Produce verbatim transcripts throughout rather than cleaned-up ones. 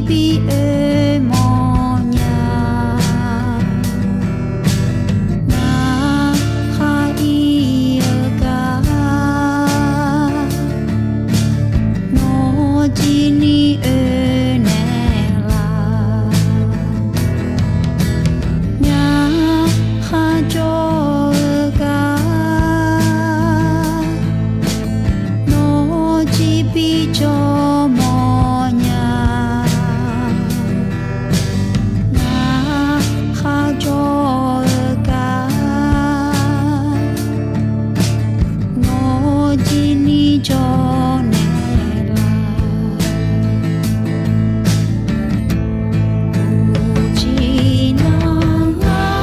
bi oe mawrnya. Ngar khar ir-eu gar, nawr jir ni oe naeqlaf. Ngar khar jawr-eu gar, nawr jir bi jawr mawrnya. Ngar khar jawr-eu gar, nawr jir ni jawr naeqlaf. Uqcif nar ngar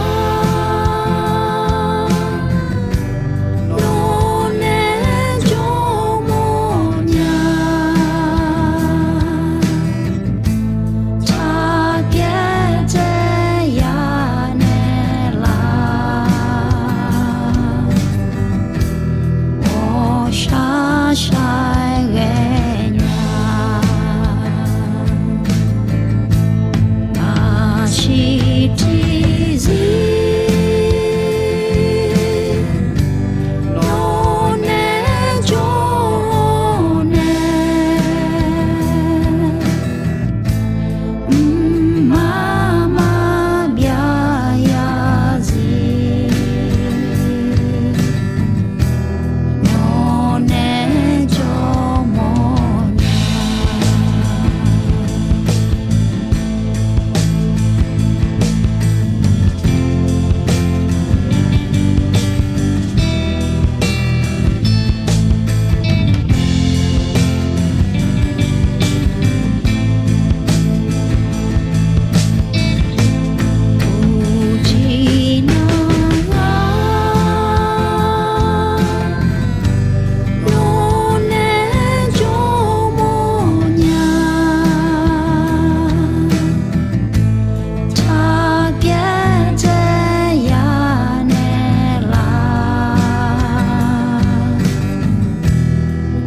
nawq nae jawr mawrnya. Tsaq pyaeq dzae ya naeqlaf. Ghawqshaq shaq-aer ghaenya. Maqsiq tiqzir nawq nae jawr nae, mqmaq maqbyav ya zir nawq nae jawr mawrnya. Uqcif nar ngar nawq nae jawr mawrnya. Tsaq pyaeq dzae ya naeqlaf.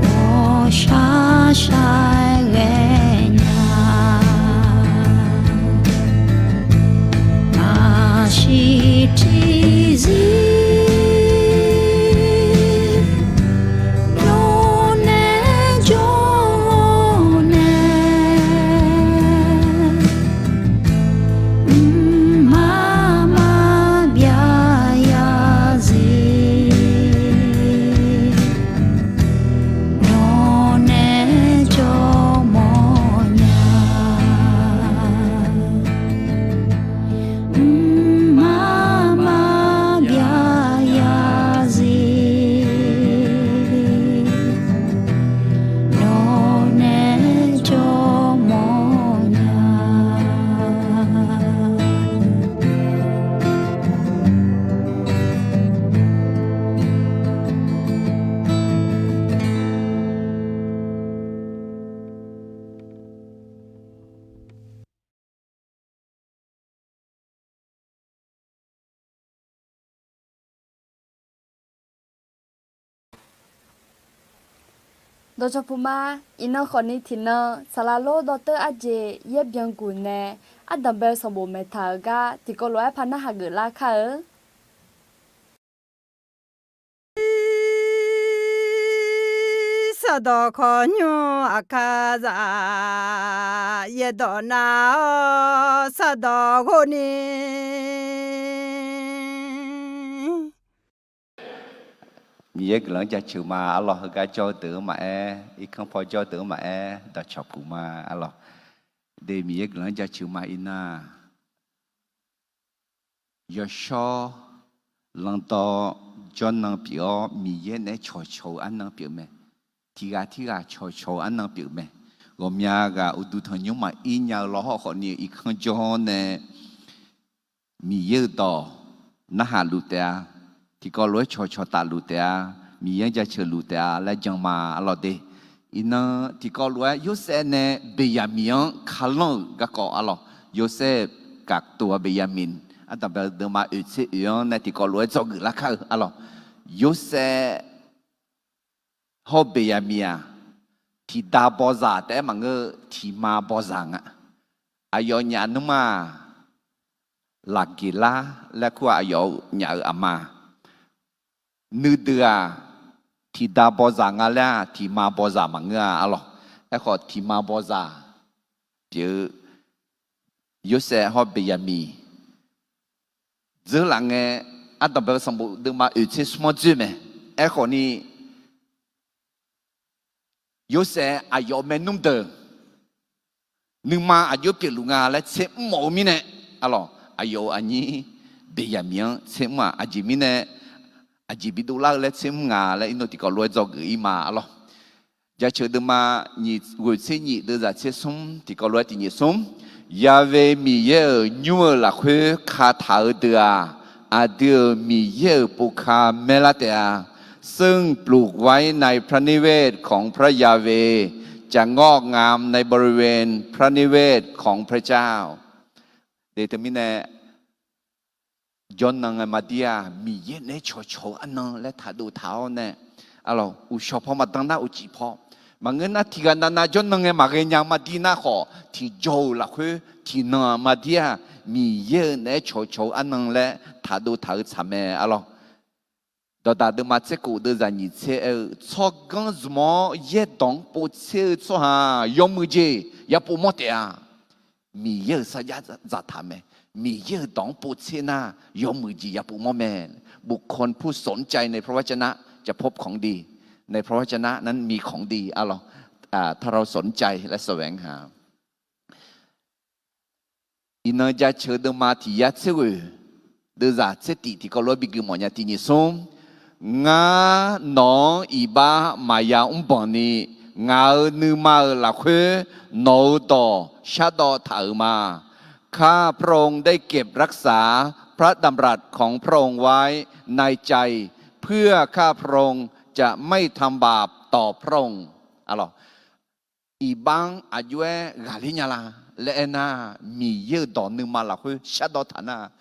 Ghawqshaq shaq-aer ghaenya. Maqsiq tiqzir nawq nae jawr nae, mqmaq maqbyav ya zir nawq nae jawr mawrnya. Mqmaq maqbyav ya zir nawq nae jawr mawrnya. Dawqcawq puq ma. Iqnan khawfni tiqnan saqlaq lor dawrteur arjeq yaer byanguq nae ardanq bae-eu sanqbof maeq taq-euq gar tiqkawv lof-aer par narhaq geuflar kar-eu. Sardawq khawqnymr aqkar zaq, yaerdawq nar-awr sardawq ghov ni. Miqyaer guiqlanq-anr jaceuq ma. Arlawq heugar jawr deuq-anr maqaer, irkanr paw jawr deuq-anr maqaer, dawqcawq puq ma. Arlawq de, Miqyaer guiqlanq-anr jaceuq ma. Iqnan yawshawr lanqdawr jawrnan pyeuf-awr, Miqyaer naeq-aer cawqcawq-eu arnan pyeuf mae. Tiqghaq tirghaq cawqcawq-eu arnan pyeuf mae. Ghawqmya ghaq uqduq tanqnymr maqir nya-eu lawrhawr khawfni irkanr jawr nae Miqyaer-euq dawq narhaq luf taef-a. Tiqkawv lof-aer cawqcawq tafluf taef-a. Miqyaer-anr jaceuq luf taef-a laer jan ma. Arlawq de, iqnan tiqkawv lof-aer Yorsaev nae Beqyaqmiq-anr kalanr-euq garkawv arlawq. Yorsaev gaqtov-a Beqyaqmiq ardanq bae-eu deuvma oeqtser oeq-anr nae tiqkawv lof-aer dzawgeuf lar kar-eu arlawq. Yorsaev hawr-eu Beqyaqmiq-aq, tiqda bawzaq taef-aer maqngeur-eu, tiqma bawzaq nga. aqyawf nyaf nmr-aq, Laqgeqlar laer kur-aq, aqyawf nyaf-euq aqma. Nuideuq-aq, tiqda bawzaq nga laer-aq, tiqma bawzaq maqngeur-a arlawq. Aerkhawf, tiqma bawzaq pyeuf-eu Yorsaev hawr Beqyaqmiq dzeurlaf ngae, ardanqbae-eu sanqbof deuvma oeq tser smr-anr dzoer mae. Aerkhawf ni, Yorsaev aqyawf maernmr deuq nuima aqjox pyeufluf nga laer tser mr mawf-eu mirnae, arlawq, aqyawf-euq aqnyir Beqyaqmiq-anr tser mr-aq, aqjeq mirnae aqjeq bidov lar-eu laer tser mr nga laer iqnan tiqkawv lof-aer dzawgeuf-ir ma arlawq. Jaceuq deuvma nyiq ghoeq tser nyiq deuvzaq tser smr tiqkawv lof-aer tiq nyiq smr, Yahweh Miqyaer-euq nymr-euq lafkhoer kataq-eu deuq-aq, aqdui-euq Miqyaer-euq povka maerlar taef-a. ซึ่งปลูกไว้ในพระนิเวศของพระยาเวห์ จะงอกงามในบริเวณพระนิเวศของพระเจ้า Deuq teumirnae, jawrnan ngae maqdir-aq, Miqyaer naeq-aer cawqcawq-eu arnan laer taqdov taq-awr nae, arlawq, uqshawq paw maqdan nar uqcif paw. Maqngeur nar, tiqghaq navnav jawrnan ngae maqghae nya maqdir nar khawf, tiqjawr-euq lafkhoer tiqnan-aq maqdir-aq, Miqyaer-euq naeq-aer cawqcawq-eu arnan laer taqdov taq-eu tsaq mae arlawq. Dawqdaq deuvma tser kof deuvzaq nyiq tser aer-eu, tsawrganr zmq-awr yaerdawq-anr povtser-eu tsawrhaq yawmuiq jeq yapov mawr taef-a. Miqyaer-euq sarjax dzaqtaq mae. Miqyaer-euq dawq-anr povtser nar, yawmuiq jeq yapov mawr mae. บุคคลผู้สนใจในพระวจนะจะพบของดี ในพระวจนะนั้นมีของดี arlawq. ถ้าเราสนใจและแสวงหา Iqnan jaceuq deuvma tiq yar tser ghoeq deuvzaq tser tif tiqkawv lof-aer bigui mawf nya tiq nyiq smr. Ngar nawq-anr iqbax maqya mrbanq ni, ngaq-euq nuima-euq lafkhoer nawq-euq dawq shardawv taq-euq ma. ข้าพระองค์ได้เก็บรักษาพระดำรัสของพระองค์ไว้ในใจ เพื่อข้าพระองค์จะไม่ทำบาปต่อพระองค์ Iqbax-anr aqjox-aer ghaqler nya la laer aernar, Miqyaer-euq dawq nuima lafkhoer shardawv taq nar,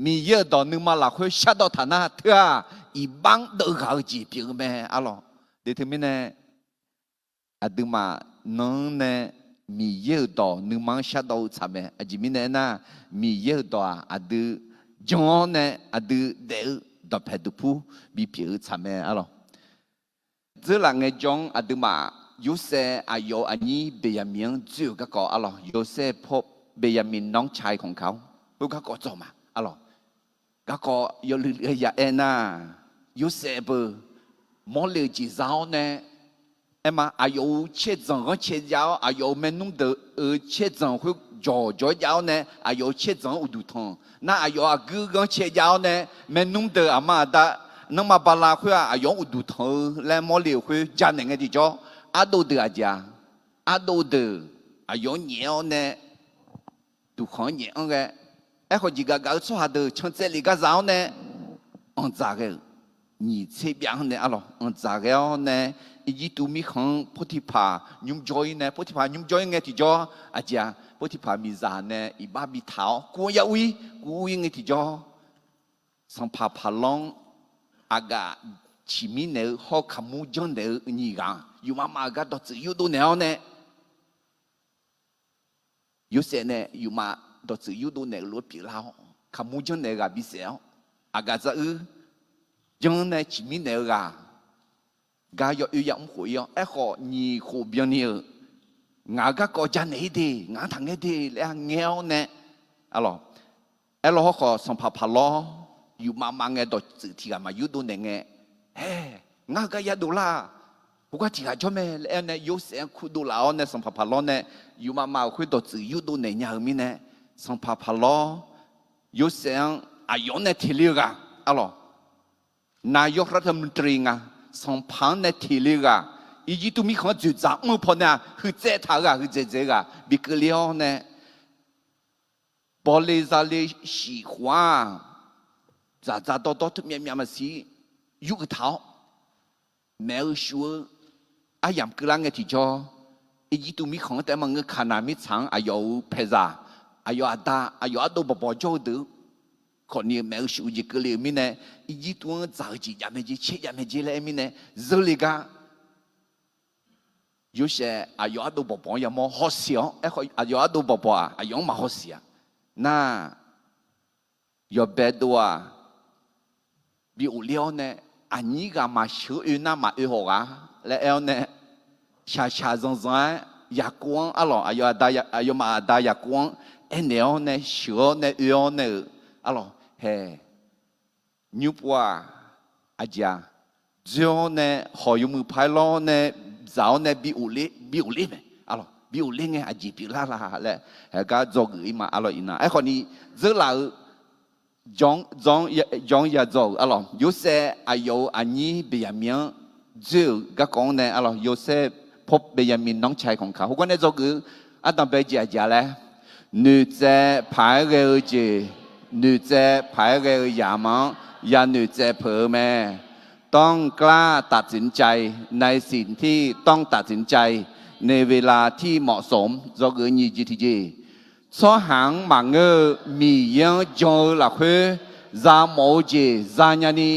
Miqyaer-euq dawq nuima lafkhoer shardawv taq nar teu-aq, iqbax-anr deuvghaq-eu jeq pyeuf-eu mae arlawq. Deuq teumirnae, aqduimaf nan-anr nae Miqyaer-euq dawq nuima-anr shardawv-eu tsaq mae. Aqjeq mirnae aernar, Miqyaer-euq dawq-aq aqdui jan-awr nae aqdui daef-eu dawqpaeq duqpur bipyeuf-eu tsaq mae arlawq. Dzeurlaf ngaejawr anr aqduimaf Yorsaev aqyawf-euq aqnyir Beqyaqmiq-anr dzoer-euq garkawv arlawq. Yorsaev พบ Benjamin น้องชายของเขา khoergar garkawv dzawq ma arlawq. Garkawv yawluiv luiv-aer ya aernar, Yorsaev beu mawrle-euq jeq za-awr nae, aerma aqyawf-euq caerdzanq ghanrcae jav-awr, aqyawf-euq maernmr deuq-euq caerdzanq khoer jawqjawq-aer jav-awr nae, aqyawf-euq caerdzanq-anr uqduq tanq. Nar aqyawf aqguir ghanrcae jav-awr nae, maernmr deuq aqma aqda nanrma bala khoer-aq, aqyawf-anr uqduq tanq-eu laer mawrle-euq khoer janaeq ngae tiqjawr, ardov deuq aqjeq-a. Ardov deuq aqyawf-anr nyaef-awr nae, duqkhanq-anr nyaef-anr ghae. Aerkhawf, jeqgaf gaf-eu tsawrhaq deuq can tsaevlef gar za-awr nae, anqdzaq ghae-euq nyiq tser byav-anr nae arlawq, anqdzaq ghae-awr nae, Irjirtuv mirkhanq-anr Potiqpaq nymr jawr-ir nae, Potiqpaq nymr jawr-ir ngae tiqjawr, aqjeq-a, Potiqpaq miqzaq nae iqbax bitaq-awr kuv-anr yar ur-ir, kuv ur-ir ngae tiqjawr, sanqpaq Paqlawr-anr aqgaf ciqmir naeq-eu hawr kaqmur janrnaeq-eu nyiq ghaq-anr yufmav mav-euq gar dawqtsuif yurdov naeq-awr nae, Yorsaev nae yufmav dawqtsuif yurdov naeq-euq lof-aer pyeuflar-awr, kaqmur janrnaeq-eu ghaq bisaef-awr, aqgaf dzaruir janr nae ciqmir naeq-eu ghaq gar yawoer yamr khof-ir-awr, aerkhawf nyiq khof byanni-euq, ngaq-euq garkawv janaeq-ir de, ngaq-anr taqngaer de laer-a ngaer-awr nae, arlawq, aerlawr hawrkhawf sanqpaq Paqlawr yufmav mav ngae dawqtsuif tiq ghaq maqyurdov naeq ngae, aer, ngar-euq gar yadov lar-aq, khoergar tiq ghaq jawr mae laer aer-awr nae, Yorsaev-anr kurdov laf-awr nae sanqpaq Paqlawr nae yufmav mav-euq khoer dawqtsuif yurdov naeq nya-eu mirnae, sanqpaq Paqlawr Yorsaev-anr aqyawf-anr nae teq le-eu ghaq arlawq, นายกรัฐมนตรี nga, sanqpaq-anr nae teq le-eu ghaq, Irjirtuv mirkhanq-anr dzoeqdzaq mr-eu pawnae-aq, huiqdzaeq taq-eu ghaq, huiqdzaeq dzaeq-eu ghaq bi keuvle-awr nae, Bawle zale shif khof-aq, dzaqdzaq dawrdawr teu myavmyav maqsiq yur uiq taq-awr, maeq-eu shuf-eu aryamq keuvlar ngae tiqjawr, Irjirtuv mirkhanq-anr taef maqngeur, Kaqnaq mirtsaq-anr aqyawf-euq paeqzaq, aqyawf aqda, aqyawf ardov bawqbawq jawr-eu deuq-eu khawfni maeq-eu shuf-eu jeq keuvle-euq mirnae, Irjirtuv-anr dzaq-eu jeq jav mae jer, caer jav mae jer laer aer mirnae, zeurle gar Yorsaev aqyawf ardov bawqbawq-anr yamawr hawsiq-awr, aerkhawf aqyawf ardov bawqbawq-aq aqyawf-anr maqhawsiq-a. Nar, yawbae dov-aq, bi ghofler-awr nae, aqnyir ghaq maqsheuq-eu oe nar maqoe haw ghaq laer aer-awr nae, shaqshaq zanqzanq-aer Yaqkov-anr arlawq, aqyawfmaf aqda Yaqkov-anr aernaeq-awr nae sheuq-awr nae oe-awr nae-euq arlawq hae. Nymrpov-aq, aqjeq-aq, dzoer-awr nae hawq yawmuiq paq-aer lawr-awr nae, zaq-awr nae bi ghofler, bi ghofler mae. Arlawq, bi ghofler ngae aqjeq pyeuflar la laer haegar dzawgeuf-ir ma. Arlawq, iqnan aerkhawf ni, dzeurlaf-eu jan, jan yadzaw-euq arlawq, Yorsaev aqyawf-euq aqnyir Beqyaqmiq-anr dzoer-euq garkawv-anr nae arlawq, Yorsaev พ่อ Benjamin น้องชายของเขา heugar nae dzawgeuf-eu ardanqbae jeq aqjeq-a laer, noeqtsaev paq-aer ghae-eu jeq, noeqtsaev paq-aer ghae-eu yamq-anr yanoeq tsaev peuq-eu mae. ต้องกล้าตัดสินใจ ในสิ่งที่ต้องตัดสินใจ ในเวลาที่เหมาะสม dzawgeuf nyiq jeq tiqjeq, tsawrhaq-anr maqngeur-eu Miqyaer-anr jan-eu lafkhoer, zamawf-eu jeq zanya ni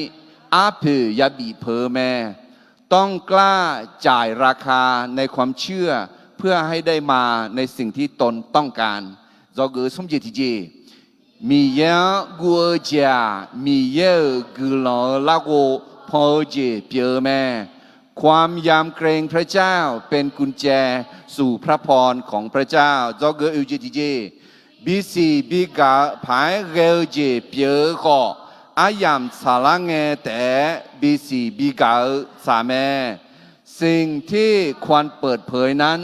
arpoeq yabif peuq-eu mae. ต้องกล้าจ่ายราคาในความเชื่อ เพื่อให้ได้มาในสิ่งที่ตนต้องการ dzawgeuf smr jeq tiqjeq, Miqyaer-anr guv-eu jeq-aq, Miqyaer-euq guiqlanq-eu larghov pan-eu jeq pyeuf-eu mae. ความยำเกรงพระเจ้าเป็นกุญแจสู่พระพรของพระเจ้า dzawgeuf oeq jeq tiqjeq, bisiq bigaq-eu paq-aer ghae-eu jeq pyeuf-eu khawf, aryamq tsaqlar ngae taef-aer bisiq bigaq-eu tsaq mae. สิ่งที่ควรเปิดเผยนั้น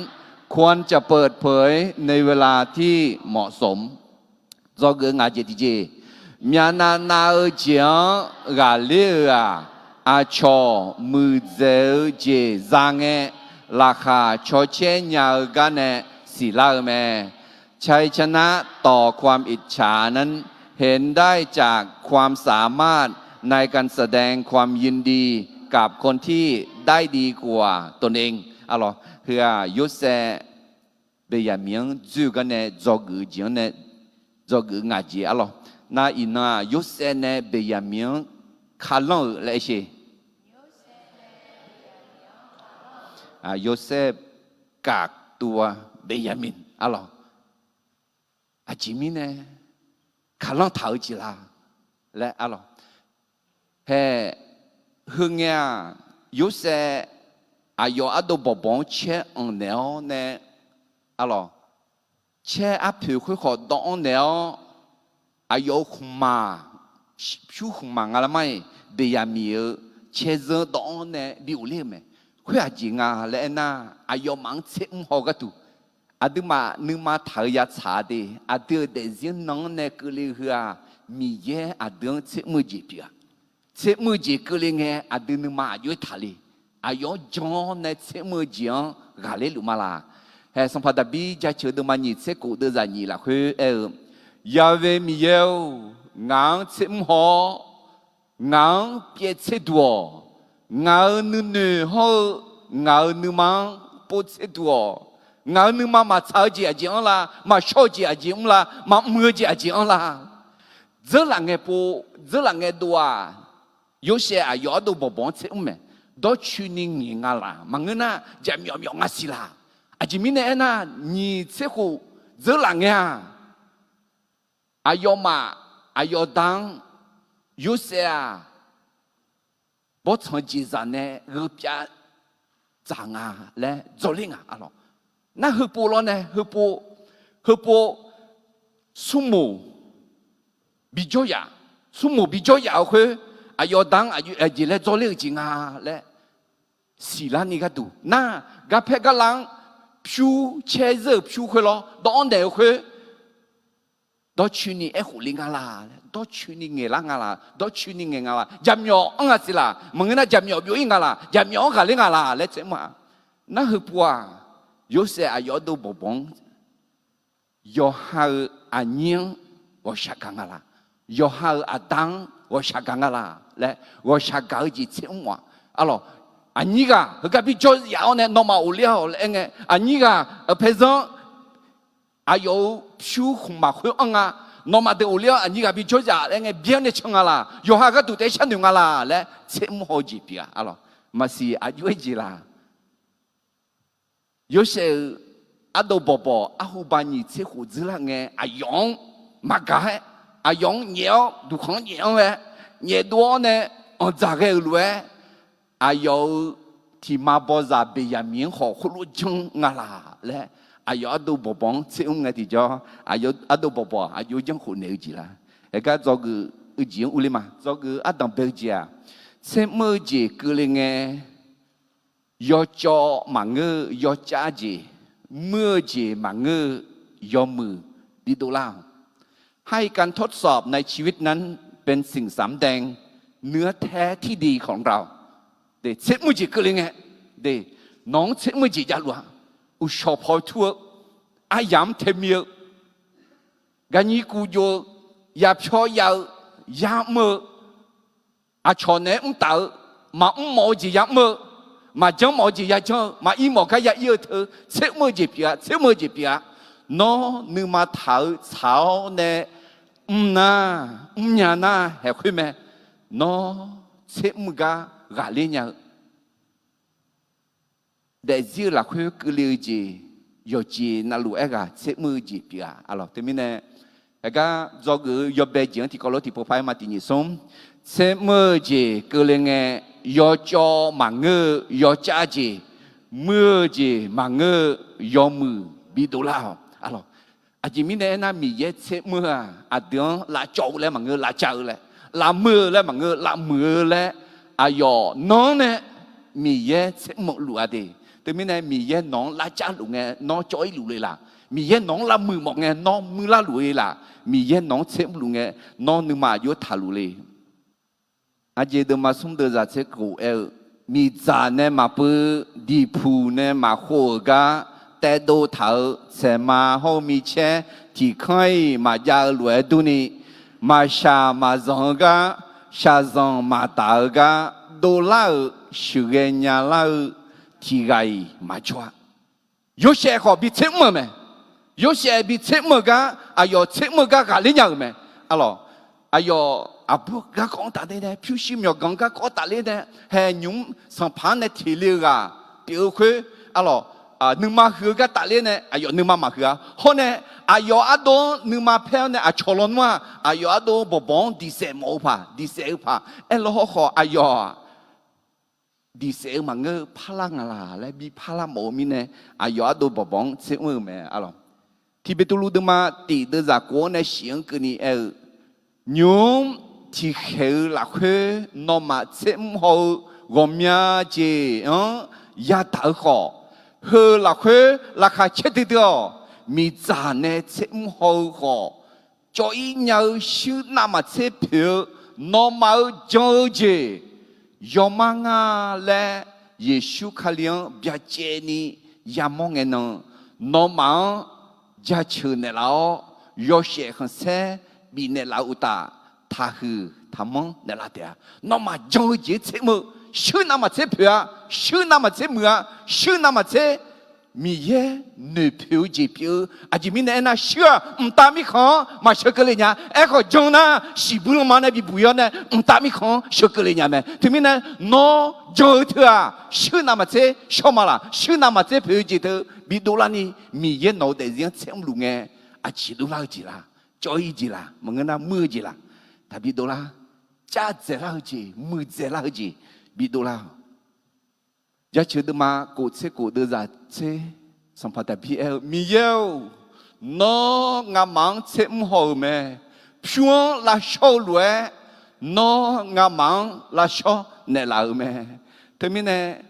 ควรจะเปิดเผยในเวลาที่เหมาะสม dzawgeuf ngaq jeq tiqjeq, myavnav nav-eu jeq-anr ghaqler-euq-aq, aqcawq muiqdzaeq-eu jeq za ngae, laqkhaq cawcaer nya-eu gar nae siqlar-eu mae. ชัยชนะต่อความอิจฉานั้น เห็นได้จากความสามารถในการแสดงความยินดีกับคนที่ได้ดีกว่าตนเอง arlawq, heu-aq, Yorsaev Beqyaqmiq-anr dzoer-eu gar nae dzawgeuf-eu jeq-anr nae dzawgeuf ngaq jeq arlawq. Nar iqnan-aq, Yorsaev nae Beqyaqmiq-anr kalanr-euq laer aer sher. Yorsaev กักตัว Beqyaqmiq arlawq. Aqjeq mirnae kalanr taq-eu jeq la laer arlawq. Hae, heu ngae-aq, Yorsaev aqyawf ardov bawqbawq-anr caer anq naeq-awr nae arlawq, caer arpoeq khoer khawf dawv-anr naeq-awr, aqyawf-euq khmqmaq, pyur khmqmaq nga lar mar-iq, Beqyaqmiq-euq caer zeur dawv-anr nae bi ghofler-eu mae. Khoer aqjeq nga laer aernar, aqyawfmaf-anr tser mr haw gharduq, aqduimaf nuima taq-eu yatsaq de, aqdui-euq daefzir nan-anr nae keuvle-eu heu-aq, Miqyaer aqdui-anr tser mr-eu jeq pyeuf-a. Tser mr-eu jeq keuvle ngae, aqdui nuima aqjox-aer taqle. Aqyawf-anr jan-awr nae tser mr-eu jeq-anr ghaqler luf ma laq. Hae, Sanqpaq Daqbir jaceuq-eu deuvma nyiq tser khof deuvzaq nyiq lafkhoer aer-eu, Yaqve Miqyaer-or, ngaq-anr tser mr haw-awr, ngaq-anr pyaev tser duq-awq. Ngaq-euq nuinoeq hawr-eu ngaq-euq nuima-anr pov tser duq-awq. Ngaq-euq nuima maqtsaq-eu jeq aqjeq anr la? Maqshawr-eu jeq aqjeq mr la? Maqmr-eu jeq aqjeq anr la? Dzeurlaf ngae pov, dzeurlaf ngae dov-aq, Yorsaev aqyawf ardov bawqbawq-anr tser mr mae. Dawrcoeni ngaeq nga laq? Maqngeur nar, jaqmyawf myawf nga siq laq? Aqjeq mirnae aernar, nyiq tser khof dzeurlaf ngae-aq, aqyawfmaf aqyawf da-anr Yorsaev-aq, bawrtsanq jeqzaq nae gheu pyav dzaq nga laer dzawrler nga arlawq. Nar heupov lawr nae, heupov, heupov smrmoq bijawr yaf, smrmoq bijawr yaf-eu khoer, aqyawf da-anr aqjeq laer dzawrler-eu jeq nga laer siqlar ni gharduq nar, garpaer garlav-anr pyur caer zeur-euq pyur khoer lawr dawv-anr naeq-eu khoer, dawrcoeni aerkhof le nga laq laer, dawrcoeni ngaeqlar nga laq, dawrcoeni ngaeq nga laq, jaqmyawf anr nga siq laq? Maqngeur nar, jaqmyawf byov-ir nga laq? Jaqmyawf-anr ghaqler nga laq laer tser mr-a. Nar heupov-aq, Yorsaev aqyawf ardov bawqbawq-anr yawqha-euq aqnyir-anr ghawqshaq gaq nga laq? Yawqha-euq aqda-anr ghawqshaq gaq nga laq laer ghawqshaq gaq-eu jeq tser mr-aq, arlawq, aqnyir ghaq heugar bijawr yaf-awr nae nawmaf ghofler-awq laer aer ngae, aqnyir ghaq paezanr aqyawf-euq pyur khmqmaq khoer anr nga, nawmaf deuq ghofler-awr aqnyir ghaq bijawr yaf laer ngae byaer-awr nae can nga laq? Yawqha gharduq taef-aer sharnoeq nga laq laer tser mr haw-eu jeq pyeuf-a arlawq. Maqsiq aqjox-aer jeq laq? Yorsaev-euq ardov bawqbawq arhu ba nyiq tser khof dzeurlar ngae, aqyawf-anr maqgaq-aer, aqyawf-anr nyaef-awr duqkhanq-anr nyaef-anr ghae, nyaef dov-awr nae anqdzaq ghae-euq lof-aer, aqyawf-euq tiqma bawzaq Beqyaqmiq-anr khawf khoerlof janr nga laq laer, aqyawf ardov bawqbawq-anr tser mr ngae tiqjawr, aqyawf ardov bawqbawq aqjox janr khof naeq-eu jeq lar. Aergar dzawgeuf-eu jeq-anr urler ma. Dzawgeuf-eu ardanq bae-eu jeq-aq, tser mr-eu jeq keuvle ngae, yawcawv maqngeur-eu yawcav jeq, muir-eu jeq maqngeur-eu yawmuiq bidov lar-awq. ให้การทดสอบในชีวิตนั้นเป็นสิ่งสำแดงเนื้อแท้ที่ดีของเรา Tser mr-eu jeq keuvle ngae, nawq-anr tser mr-eu jeq javluf-a. Uqshawq paw tur-eu, aryamq-anr tae mi-eu, gaqnyir kuv jov-eu, yapyawr ya-eu, yamr-eu, aqcawq naeq-aer mr taf-eu, maqmr mawf-eu jeq yamr-eu, maqjanr mawf-eu jeq yajanr-eu, maqir mawf gar yair-eu teu tser mr-eu jeq pyeuf-a, tser mr-eu jeq pyeuf-a. Nawr nuima taq-eu tsaq-awr nae mr nar, mrnya nar haeq khoer mae. Nawr tser mr-eu gar ghaqler nya-eu daefzir-eu lafkhoer keuvle-eu jeq, yawqjeq navluf-aer ghaq tser mr-eu jeq pyeuf-a. Teumirnae, aergar dzawgeuf-eu yawbae jeq-anr tiqkawv lof tiqpov par-aer ma. Tiq nyiq smr, tser mr-eu jeq keuvle ngae, yawcawv maqngeur-eu yawcav jeq, muir-eu jeq maqngeur-eu yawmuiq bidov lar-awq. Aqjeq mirnae aernar, Miqyaer tser mr-eu-aq, aqdui-anr lavcawv-eu laer maqngeur, lavcav-eu laer, lavmuir-eu laer maqngeur, lavmuiq-eu laer, aqyawf nan-anr nae Miqyaer tser mr luf-a de. Teumirnae Miqyaer nawq-anr lavcav luf ngae nawr cawv-ir luf le laq? Miqyaer nawq-anr lavmuiq mawf ngae nawr muirlar luf le laq? Miqyaer nawq-anr tser mr luf ngae nawr nuima aqjox taqluf le? Aqjeq deuvma smr deuvzaq tser khof aer-eu, miqdzaq nae maqpuiv, diqpuq nae maqkhov-euq gar taedov taq-eu tsaeqma hawr-eu micaer tiqkanr-iq maqjav-eu lof-aer durni, maqshaq maqzanq-eu gar, shaqzanq maqdaq-eu gar dovlar-euq sheuqghae nyalar-eu tiq ghaq-iq maqjawr-a. Yorsaev khawf bi tser mr-euq mae. Yorsaev bi tser mr-eu gar, aqyawf tser mr-eu gar ghaqler nya-euq mae. Arlawq, aqyawf aqbur garkawv-anr tafler nae, pyurshuir myawqganq-anr garkawv tafler nae, haeq nymq-mr sanqpaq-anr nae teq le-eu ghaq pyeuf-eu khoer, arlawq, nuima huiq-eu gar tafler nae aqyawf nuima maqhuiq-a. Hawr nae aqyawf ardov-anr nuima paer-awr nae aqcawq lawnmr-aq, aqyawf ardov bawqbawq-anr diqsaef mawf-eu paq, diqsaef-eu paq. Aerlaw hawrkhawf aqyawf-aq, diqsaef-eu maqngeur-eu parlar nga laq laer bi parlar mawf-eu mirnae, aqyawf ardov bawqbawq-anr tser mr-eu mae, arlawq. Tiq Beqtuvluv deuvma tiq deuvzaq kof-anr nae shif-anr keuvni aer-eu, nymq-mr tiqkhaeq-eu lafkhoer nawmaf tser mr haw-eu ghawqmya jeq-anr yadaq-eu khawf, heu lafkhoer laqkhaq caerdui dui-awq. Miqdzaq nae tser mr haw-eu khawf, cawv-ir nya-eu shuir navmaqtser poeq-eu nawmaf-euq jan-eu jeq yawmar nga laer, Yeqsur Kali-anr byacaevni yamawr ngae nan, nawmaf-anr jaceuq naeqlaf-awr, yawshaef khanqsaer bifnaeq laf-eu uqtaf, taqhuiq taqmanr naeqlaf taef-a. Nawmaf jan-eu jeq-anr tser mr-eu, shuir navmaqtser poeq-a, shuir navmaqtser muiq-a, shuir navmaqtser Miqyaer noeqpoeq-eu jeq pyeuf-eu. Aqjeq mirnae aernar, shuir-aq mqtav mirkhanq-anr maqsheu keuvle nya. Aerkhawf jan nar, shiqbuir lanma nae bibuq-ir-awr nae mqtav mirkhanq-anr sheu keuvle nya mae. Teumirnae, nawr jan-eu teu-aq, shuir navmaqtser shawr ma laq? Shuir navmaqtser poeq-eu jeq teu bidov larni, Miqyaer nawq-eu daefzir-anr tser mrluf ngae, aqjeq dovlar-eu jeq laq? Cawv-ir jeq laq? Maqngeur nar muir-eu jeq laq? Taqbi dovlar. Cav dzaeqlar-eu jeq, muiqdzaeqlar-eu jeq bidov lar-awq. Jaceuq deuvma kof tser kof deuvzaq tser, Sanqpaq Daqbir aer-eu, Miqyaer-or, nawr ngamaf-anr tser mr haw-euq mae. Pyur-anr lavshawr-eu lof-aer, nawr ngamaf-anr lavshawr naeqlaf-euq mae. Teumirnae,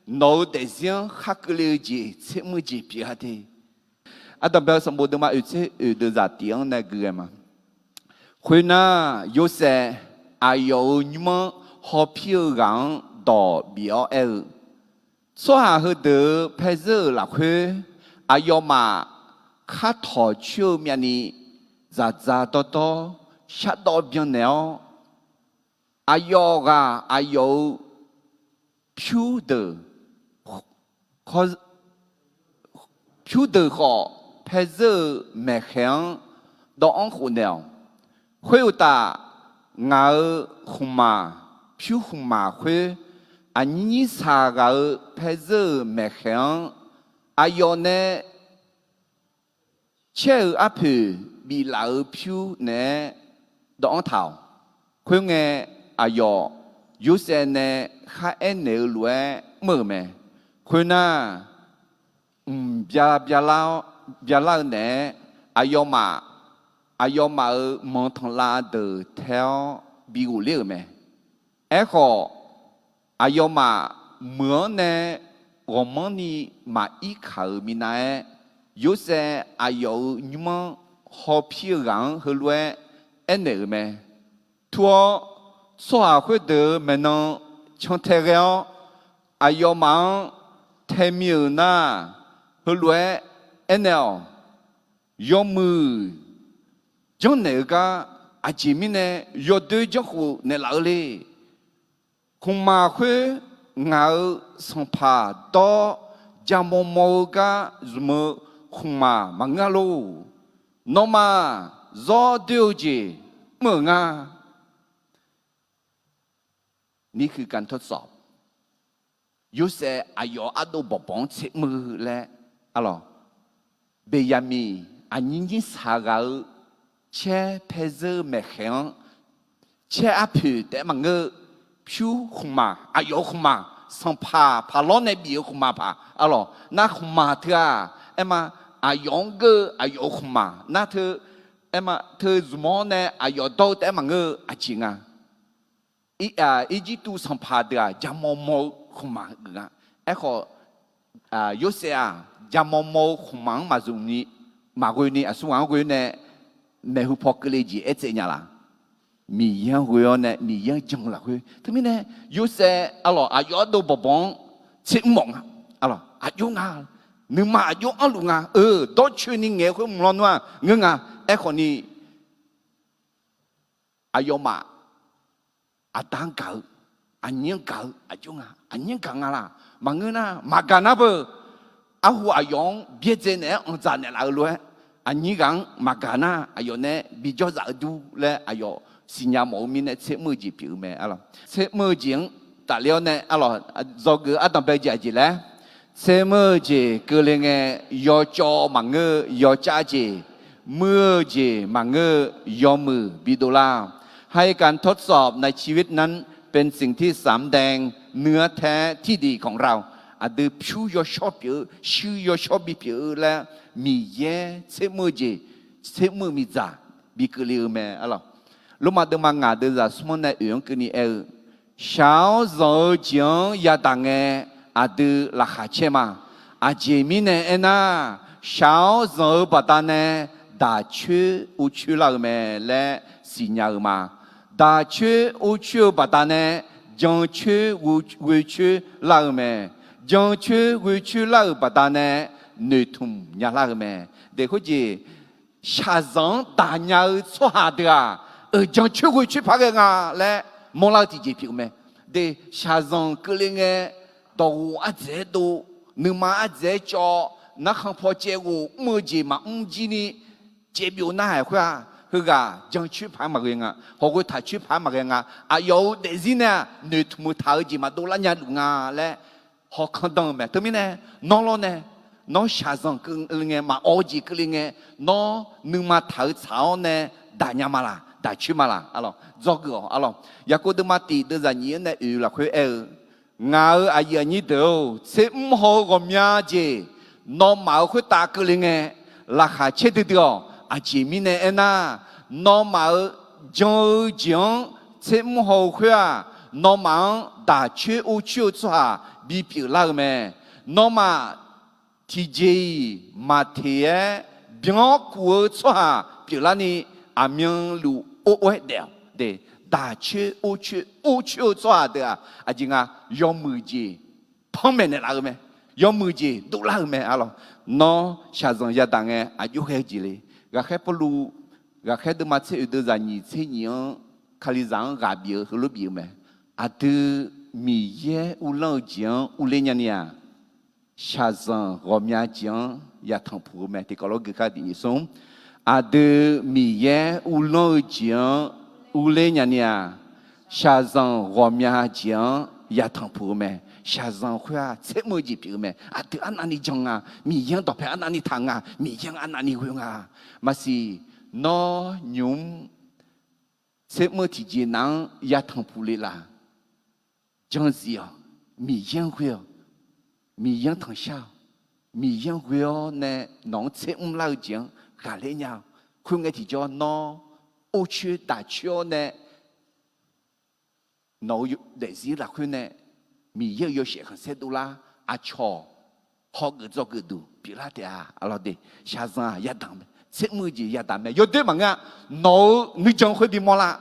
nawq-eu daefzir-anr khar keuvle-eu jeq tser mr-eu jeq pyeuf-a de. Ardanqbae-eu sanqbof deuvma oeq tser oeq deuvzaq tif-anr nae gui ghae ma. Khoernar, Yorsaev aqyawf-euq nymr-anr hawpir-eu ghaq-anr dawq bif-awr aer-eu, tsawrhaq heudeuq-euq paerzer-euq lafkhoer, aqyawfmaf khar tawq coer-eu myavni, dzaqdzaq dawrdawr shardawv byannaeq-awr, aqyawf ghaq aqyawf-euq pyurdeuq pyurdeuq khawf, paerzer-euq maeqkhaeq-anr dawvanr khof naeq-awq. Khoeruqtaf, ngaq-euq khmqmaq, pyur khmqmaq khoer, aqnyir nyirsaq ghaq-euq paerzer-euq maeqkhaeq-anr Aqyawf nae caer-euq arpoeq biflaf-eu pyur naeq-aer dawv-anr taq-awq. Khoerngae, aqyawf Yorsaev nae khar aernaeq-eu lof-aer mr-euq mae. Khoernar, mq bya byalar-eu naeq-aer, aqyawfmaf, aqyawfmaf-euq manq tanqlav deuq tae-awr bi ghofler-euq mae. Aerkhawf, aqyawfmaf meuq-anr nae ghawqmanrni maqir kaq-euq minav-aer, Yorsaev aqyawf-euq nymr-anr hawpir-eu ghaq-anr heulof-aer aernaeq-euq mae. Tur-awr, tsawrhaq khoerdeuq-euq maeqnan cantae ghae-awr, aqyawfmaf-anr taemi-euq nar, heulof-aer aernaeq-awq. Yawmuiq janrnaeq-eu gar, aqjeq mirnae yawdoer janrkhof naeqlaf-eu le. Khmqmaq khoer ngaq-euq sanqpaq dawr-awr, jamaw maw-eu gar zmq-eu khmqmaq maqngeur-a lor. Nawmaf zawr doer-eu jeq mr-euq nga. Ni huiq ganq tawrtsawf, Yorsaev aqyawf ardov bawqbawq-anr tser mr-eu laer, arlawq, Beqyaqmiq aqnyir nyir saq ghaq-eu caer paer zeur-eu maeqkhaeq-anr, caer arpoeq taef-aer maqngeur-eu, pyur khmqmaq, aqyawf-euq khmqmaq, sanqpaq paq lawr nae bif-eu khmqmaq paq, arlawq, nar khmqmaq teu-aq, aerma, aqyawf-anr geur-eu aqyawf-euq khmqmaq nar teu, aerma, teu zmq-awr nae aqyawf dawr-eu taef-aer maqngeur-eu aqjeq nga. Irjirtuv sanqpaq deuq-aq, jamaw maw-eu khmqmaq geuf nga. Aerkhawf, Yorsaev-aq, jamaw maw-eu khmqmaq-anr maqzmq ni, maqghoe ni aqsur ghaq-anr ghoe nae maeqhu paw keuvle jeq aertsaev nya laf? Miqyaer-anr ghoe-awr nae Miqyaer-anr jan-eu lafkhoer. Teumirnae, Yorsaev arlawq aqyawf ardov bawqbawq-anr tser mr mawf nga. Arlawq, aqjox nga, nuima aqjox anrluf nga. Eu, dawrcoeni ngaeq-eu khoer mq lawnmr-aq ngeur nga. Aerkhawf ni, aqyawfmaf aqda-anr gaq-eu, aqnyir-anr gaq-eu aqjox nga. Aqnyir-anr gaq nga laq? Maqngeur nar, maqgaq nar beu. Arhu aqyawf-anr byaerdzae naeq-aer anqdzaq naeqlaf-eu lof-aer, aqnyir ghaq-anr maqgaq nar, aqyawf nae bijawr zaf-eu dur laer aqyawf siqnya mawf-eu mirnae tser mr-eu jeq pyeuf-eu mae. Arlawq, tser mr-eu jeq-anr tafler-awr nae, arlawq, dzawgeuf-eu ardanqbae jeq aqjeq laer, tser mr-eu jeq keuvle ngae, yawcawv maqngeur-eu yawcav jeq, muir-eu jeq maqngeur-eu yawmuiq bidov lar. ให้การทดสอบในชีวิตนั้น เป็นสิ่งที่สำแดงเนื้อแท้ที่ดีของเรา. Aqdui pyur yawshawr pyeuf-eu, shuir yawshawr bipyeuf-eu laer, Miqyaer tser mr-eu jeq, tser mr-eu miqdzaq bi keuvle-eu mae. Arlawq, Lormav deuvma ngaq deuq zaq smr-anr nae oeq-anr keuvni aer-eu, shaq-awr zanq-eu jeq-anr yadaq ngae, aqdui laqkhaq caer ma. Aqjeq mirnae aernar, shaq-awr zanq-eu baqdanae daq coer or coer lar-eu mae laer siqnya-eu ma. Daq coer or coer-eu baqdanae jan coer ghoe coer lar-eu mae. Jan coer ghoe coer lar-euq baqdanae noeqtmq nya lar-eu mae. Deq khoerjeq shaqzanq-anr daq nya-eu tsawrhaq deuq-aq, euq jan coer ghoe coer par ghae nga laer mawrlar-eu tiqjeq pyeuf-eu mae. Deq shaqzanq keuvle ngae, dawqghof ardzaeq-aer dov, nuima ardzaeq-aer cawv, narkhan paw caev ghof mr-eu jeq maqmr jir ni caevbyov narhaq khoer-aq, heughaq jan coer paq-aer maqghae nga, hawqghoe taq coer paq-aer maqghae nga. Aqyawf-euq daefzir nae-aq, noeqtmq-eu taq-eu jeq maqdov lar nya luf nga laer hawkan dan-eu mae. Teumirnae, nawr lawr nae, nawr shaqzanq keuvle ngae, maqawv-eu jeq keuvle ngae, nawr nuima taq-eu tsaq-awr nae daq nya ma laq, daq coer ma laq? Arlawq, dzawgeuf-awq. Arlawq, Yaqkov deuvma tiq deuv zaq nyiq-anr nae oeq lafkhoer aer-eu, ngaq-euq aqyuif aqnyir deuq-or, tser mr haw-eu ghawqmya jeq nawmaf-euq khoertav keuvle ngae, laqkhaq caer duidui-awq. Aqjeq mirnae aernar, nawmaf-euq jan-eu jeq-anr tser mr haw-eu khoer-aq, nawmaf-anr daq coer or coer-eu tsawrhaq bipyeuf lar-eu mae. Nawmaf tiqjeq-iq maqteq-aer byan-awr kuf-eu tsawrhaq pyeuflarni, aqmyanluf or or-aer daef-awq. Daq coer or coer or coer-eu tsawrhaq deuq-aq, aqjeq nga, yawmuiq jeq panmaeq naeqlaf-eu mae. Yawmuiq jeq dovlar-eu mae. Arlawq, nawr shaqzanq yadaq ngae aqjox ghae-eu jeq le. Ghaqkhaer Pawrluv, ghaqkhaer deuvma tser oeq deuv zaq nyiq tser nyiq-anr, Kalizaq-anr ghaq bif-eu heulof bif-eu mae. Aqdui Miqyaer uvlanr-eu jeq-anr urler nyani-aq, shaqzanq ghawqmya jeq-anr yatanq puq-eu mae. Tiqkawv lof gui kar bif nyiq smr. Aqdui Miqyaer uvlanr-eu jeq-anr urler nyani-aq, shaqzanq ghawqmya jeq-anr yatanq puq-eu mae. Shaqzanq khoer-aq tsermr-eu jeq pyeuf-eu mae. Aqdui arnavni jan nga, Miqyaer-anr dawqpae arnavni taq nga, Miqyaer-anr arnavni ghoe nga. Maqsiq, nawr nymq-mr tsermr tiqjeq nav-anr yatanq puq le laf. Janzif-awq, Miqyaer-anr ghoe-awq, Miqyaer-anr tanqshar-awq, Miqyaer-anr ghoe-awr nae nawq-anr tsermr lar-eu jeq-anr ghaqler nya-awq. Khoerngae tiqjawr nawr or coer daq coer-awr nae nawq-eu daefzir lafkhoer nae Miqyaer-euq yawshaef khanqsaer dovlar, aqcawq hawgeuf dzawgeuf duq pyeuflar taef-a. Aqlawq de, shaqzanq-aq yadaq mae, tsermr-eu jeq yadaq mae. Yawdoer maqngeur-a. Nawq-euq nuijan khoer bimawr lar.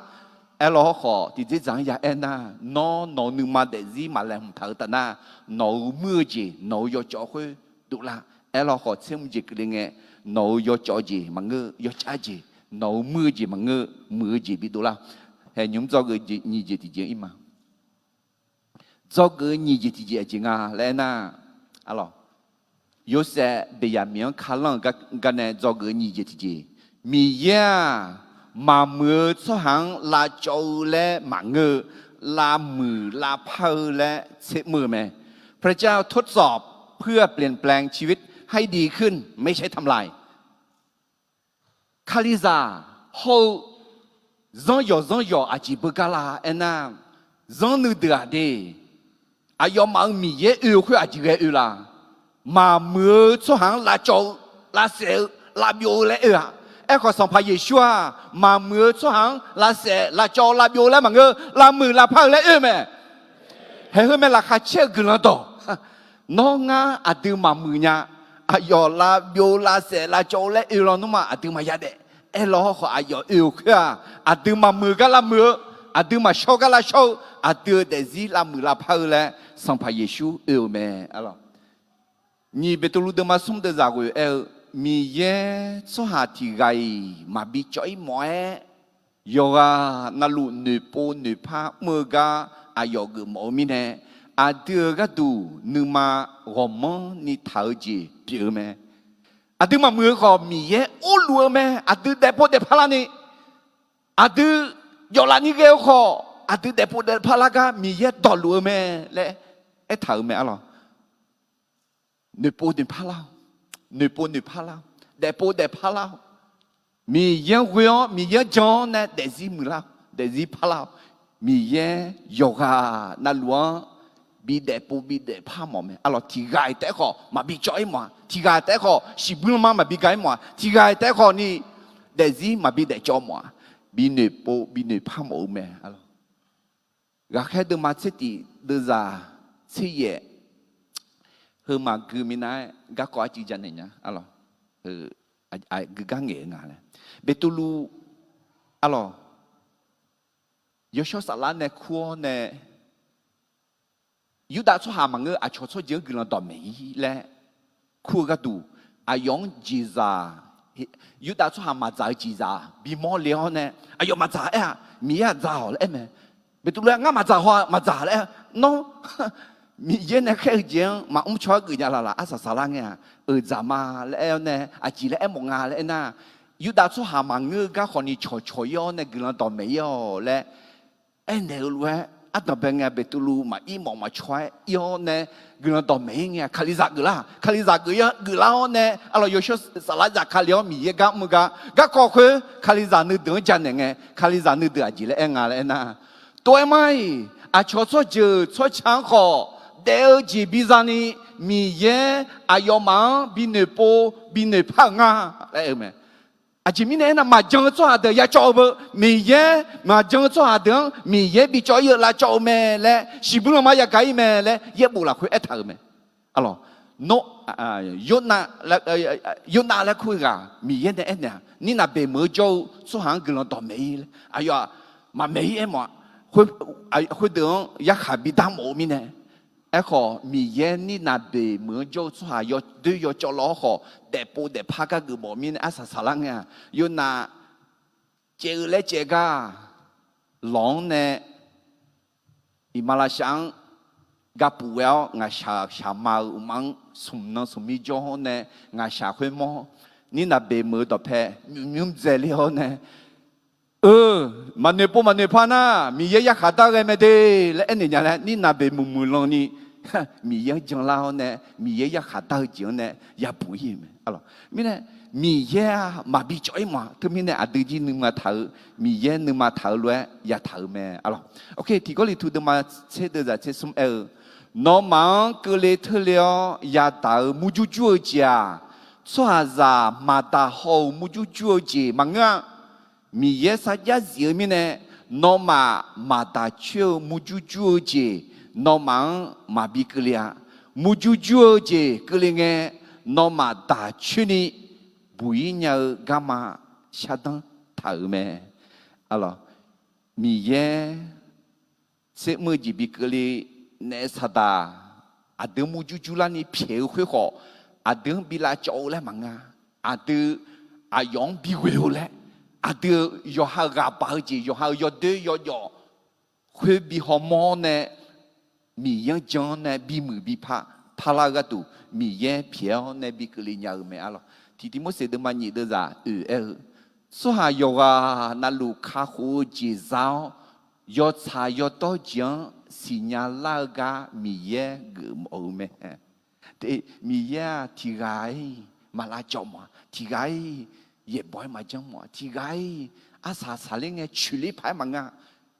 Aerlawr hawrkhawf tiqdzerdzaq-anr ya aernar, nawr nawq-eu nuima daefzir maqlaeqhmq taq-eu taf nar, nawq-euq muir-eu jeq nawq-euq yawcawv khoer dovlar. Aerlawr khawf tsermr jeq keuvle ngae, nawq-euq yawcawv jeq maqngeur, yawcav jeq, nawq-euq muir-eu jeq maqngeur, muiq-eu jeq bidovlar. Hae nymq-mr dzawgeuf nyiq jeq tiqjeq ir ma. Dzawgeuf-eu nyiq jeq tiqjeq aqjeq nga laer aernar, aqlawq, Yorsaev Beqyaqmiq-anr kalanr-euq gar nae dzawgeuf-eu nyiq jeq tiqjeq, Miqyaer-aq, maqmuiq-eu tsawrhaq-anr lavcawv-eu laer maqngeur-eu, lavmuiq lavpar-eu laer tsermr-eu mae. พระเจ้าทดสอบเพื่อเปลี่ยนแปลงชีวิตให้ดีขึ้น ไม่ใช่ทำลาย Kalizaq hawr-eu zanryawq zanryawq aqjeq beugar la aernar, zanr nuideuq-aq de, aqyawfmaf-euq Miqyaer oe-eu khoer aqjeq ghae oe la? Maqmuiq-eu tsawrhaq-anr lavcawv-eu, lavsaef-eu, lavbyov-eu laer oe-aq. Aerkhawf Sanqpaq Yeqsur-aq, maqmuiq-eu tsawrhaq-anr lavsaef lavcawv lavbyov laer maqngeur, lavmuiq lavpar-eu laer oe-eu mae. Haeq heu mae laqkhaq caer-eu guiqlanq dawq. Nawr ngar aqdui maqmuiq nya, aqyawf lavbyov lavsaef lavcawv-eu laer oe lawnmr-aq aqdui maqya daef. Aerlawr hawrkhawf aqyawf oe-euq khoer-aq, aqdui maqmuiq gar lavmuiq-eu, aqdui maqshawr gar lavshawr-eu, aqdui-euq daefzir lavmuiq lavpar-eu laer Sanqpaq Yeqsur oe-euq mae. Nyiq Beqtuvluv deuvma smr deuvzaq ghoe aer-eu, Miqyaer tsawrhaq tiq ghaq-iq maqbi cawv-ir mawf-aer, yawqghaq navluf noeqpov noeqpar mr-eu gar aqyawf geufmawf-eu mirnae, aqdui-euq gharduq nuima ghawqmanrni taq-eu jeq pyeuf-eu mae. Aqdui maqmuiq-eu khawf Miqyaer orluf-eu mae. Aqdui daefpov daefpar larni, aqdui jawvlaf ni ghae-eu khawf, aqdui daefpov daefpar lar gar Miqyaer dawqluf-eu mae laer aertaq-euq mae arlawq. Noeqpov noeqpar lar-awq. Noeqpov noeqpar lar-awq. Daefpov daefpar lar-awq. Miqyaer-anr ghoe-awr Miqyaer-anr jan-awr nae daefzir muiqlar-awq, daefzir parlar-awq. Miqyaer yawqghaq navluf-anr bidaef pov bidaef par mawf mae arlawq. Tiq ghaq-iq taef-aer khawf maqbi cawv-ir mawf-a. Tiq ghaq-iq taef-aer khawf shiqbuir lanma maqbi ga-ir mawf-a. Tiq ghaq-iq taef-aer khawf ni daefzir maqbi daefcawv mawf-a. Binoeq pov binoeq par mawf-eu mae arlawq. Ghaqkhaer deuvma tser tif deuvzaq tser yaef, heu maqgui minav-aer garkawv arcuiv janaeq nya arlawq. Gui gar ngaeq-eu nga laer, Beqtuvluv arlawq, yawshawr saflar nae kur-awr nae, Yurdav tsawrhaq maqngeur aqcawq tsawrjeuq-anr guiqlanq dawqmaeq-ir laer kur-eu gharduq, aqyawf-anr jeqzaq, Yurdav tsawrhaq maqdzaq-eu jeqzaq bimawr le-awr nae, aqyawf maqdzaq aer-aq, Miqyaer-aq dzaq-awq laer aer mae. Beqtuvluv-aer ngar maqdzaq haw-aq maqdzaq laer aer, nawr Miqyaer nae khaer-eu jeq-anr maqmr caw-aer geuf nya laf laf arsaq saqlar ngae-aq, euq dzaq ma laer aer-awr nae aqjeq laer aermawf nga laer aernar, Yurdav tsawrhaq maqngeur-eu gar khawfni cawqcawq-ir-awr nae guiqlanq dawqmaeq-ir-awq laer aernaeq-eu lof-aer, ardanqbae ngae Beqtuvluv maqir mawf maqcaw-aer ir-awr nae guiqlanq dawqmaeq-ir ngae-aq, Kalizaq geuflar, Kalizaq geuf-ir geuflar-awr nae arlawq yawshawr saflar zafkale-awr Miqyaer gar mr-eu gar garkawv khoer Kalizaq nuideuq-anr janaeq ngae, Kalizaq nuideuq aqjeq laer aer nga laer aernar, tov-aer mar-iq aqcawq tsawrjeuq tsawrca-anr khawf daef-eu jeq biza ni, Miqyaer aqyawfmaf-anr binoeq pov binoeq par-euq nga laer aer-eu mae. Aqjeq mirnae aernar, maqjan-eu tsawrhaq deuq ya cawv-eu beu, Miqyaer maqjan-eu tsawrhaq deuq-anr Miqyaer bi cawv-ir-eu lavcawv-eu mae laer, shiqbuir lanma yagaq-ir mae laer yaerbof lafkhoer aertaq-euq mae. Arlawq, Yornav laer kur-eu ghaq Miqyaer nae aernaeq-aq, Nirnaq beq meuq-eu jawr-eu tsawrhaq-anr guiqlanq dawqmaeq-ir laer, aqyawf-aq maqmaeq-ir aermawf-a. Khoerdeuq-anr yarkhaq bidar mawf-eu mirnae, aerkhawf Miqyaer Nirnaq beq meuq-anr jawr-eu tsawrhaq yawdoer yawcawv law-awr khawf, daefpov daefpar gar geufmawf-eu mirnae arsaq saqlar ngae-aq, Yornav caev-eu laer caev gar lawq-anr nae iqmalavshav-anr gapuf ghae-awr, ngaqshaq shaqma-euq uqma-anr smq nan smq mir jawr-awr nae, ngaqshaq khoermawr Nirnaq beq meuq-eu dawqpae nymq nymr dzaeler-awr nae, Eu, maqnoeq pov maqnoeq par nar, Miqyaer yarkhaq dar-eu ghae mae de laer aernaeq nya laer, nirnav beq muiqmuiq lanni Miqyaer-anr janlar-awr nae, Miqyaer yarkhaq dar-eu jeq-anr nae yabuq ir-euq mae. Mirnae, Miqyaer-aq maqbi cawv ir mawf-a. Teumirnae aqdui jir nuima taq-eu, Miqyaer nuima taq-eu lof-aer yataq-euq mae. Tiqgawrliqtu deuvma tser deuvzaq tser smr aer-eu, Nawmaf-anr keuvle teurle-awr yadaq-eu murjur jur-eu jeq-aq, tsawrhaqzaq maqdaq haw-euq murjur jur-eu jeq maqngeur-a. Miqyaer sarjax zif-eu mirnae, nawmaf maqdaq coer-eu murjur jur-eu jeq, nawmaf-anr maqbi keuvle-a. Murjur jur-eu jeq keuvle ngae, nawmaf daq coer ni buq ir nya-eu garma shardanr taq-euq mae. Miqyaer tser mr-eu jeq bi keuvle naef saqdaq, aqdui-anr murjur jur larni pyaeq-eu khoer khawf, aqdui-anr bi lavcawv-eu laer maqngeur-a. Aqdui aqyawf-anr bi ghoe-eu laer, aqdui-euq yawqha-euq ghaq baq-eu jeq, yawqha-euq yawdoer yawjawf khoer bi hawmawr-awr nae, Miqyaer-anr jan-awr nae bimuiq bi par parlar-eu gharduq, Miqyaer pyaeq-awr nae bi keuvle nya-eu mae. Arlawq, tiqtiq Morseq deuvma nyiq deuvzaq oeq aer-eu, tsawrhaq yawqghaq navluf kakhof-eu jeq za-awr, yawtsaq yawdawr jeq-anr siqnya lar-eu gar Miqyaer geufmawf-eu mae. Miqyaer-aq tiqghaq-iq maq lavcawv mawf-a, tiqghaq-iq yaeqbawq-aer maqjanr mawf-a, tiqghaq-iq arsaq saqler ngae coeqler paq-aer maqngeur-a.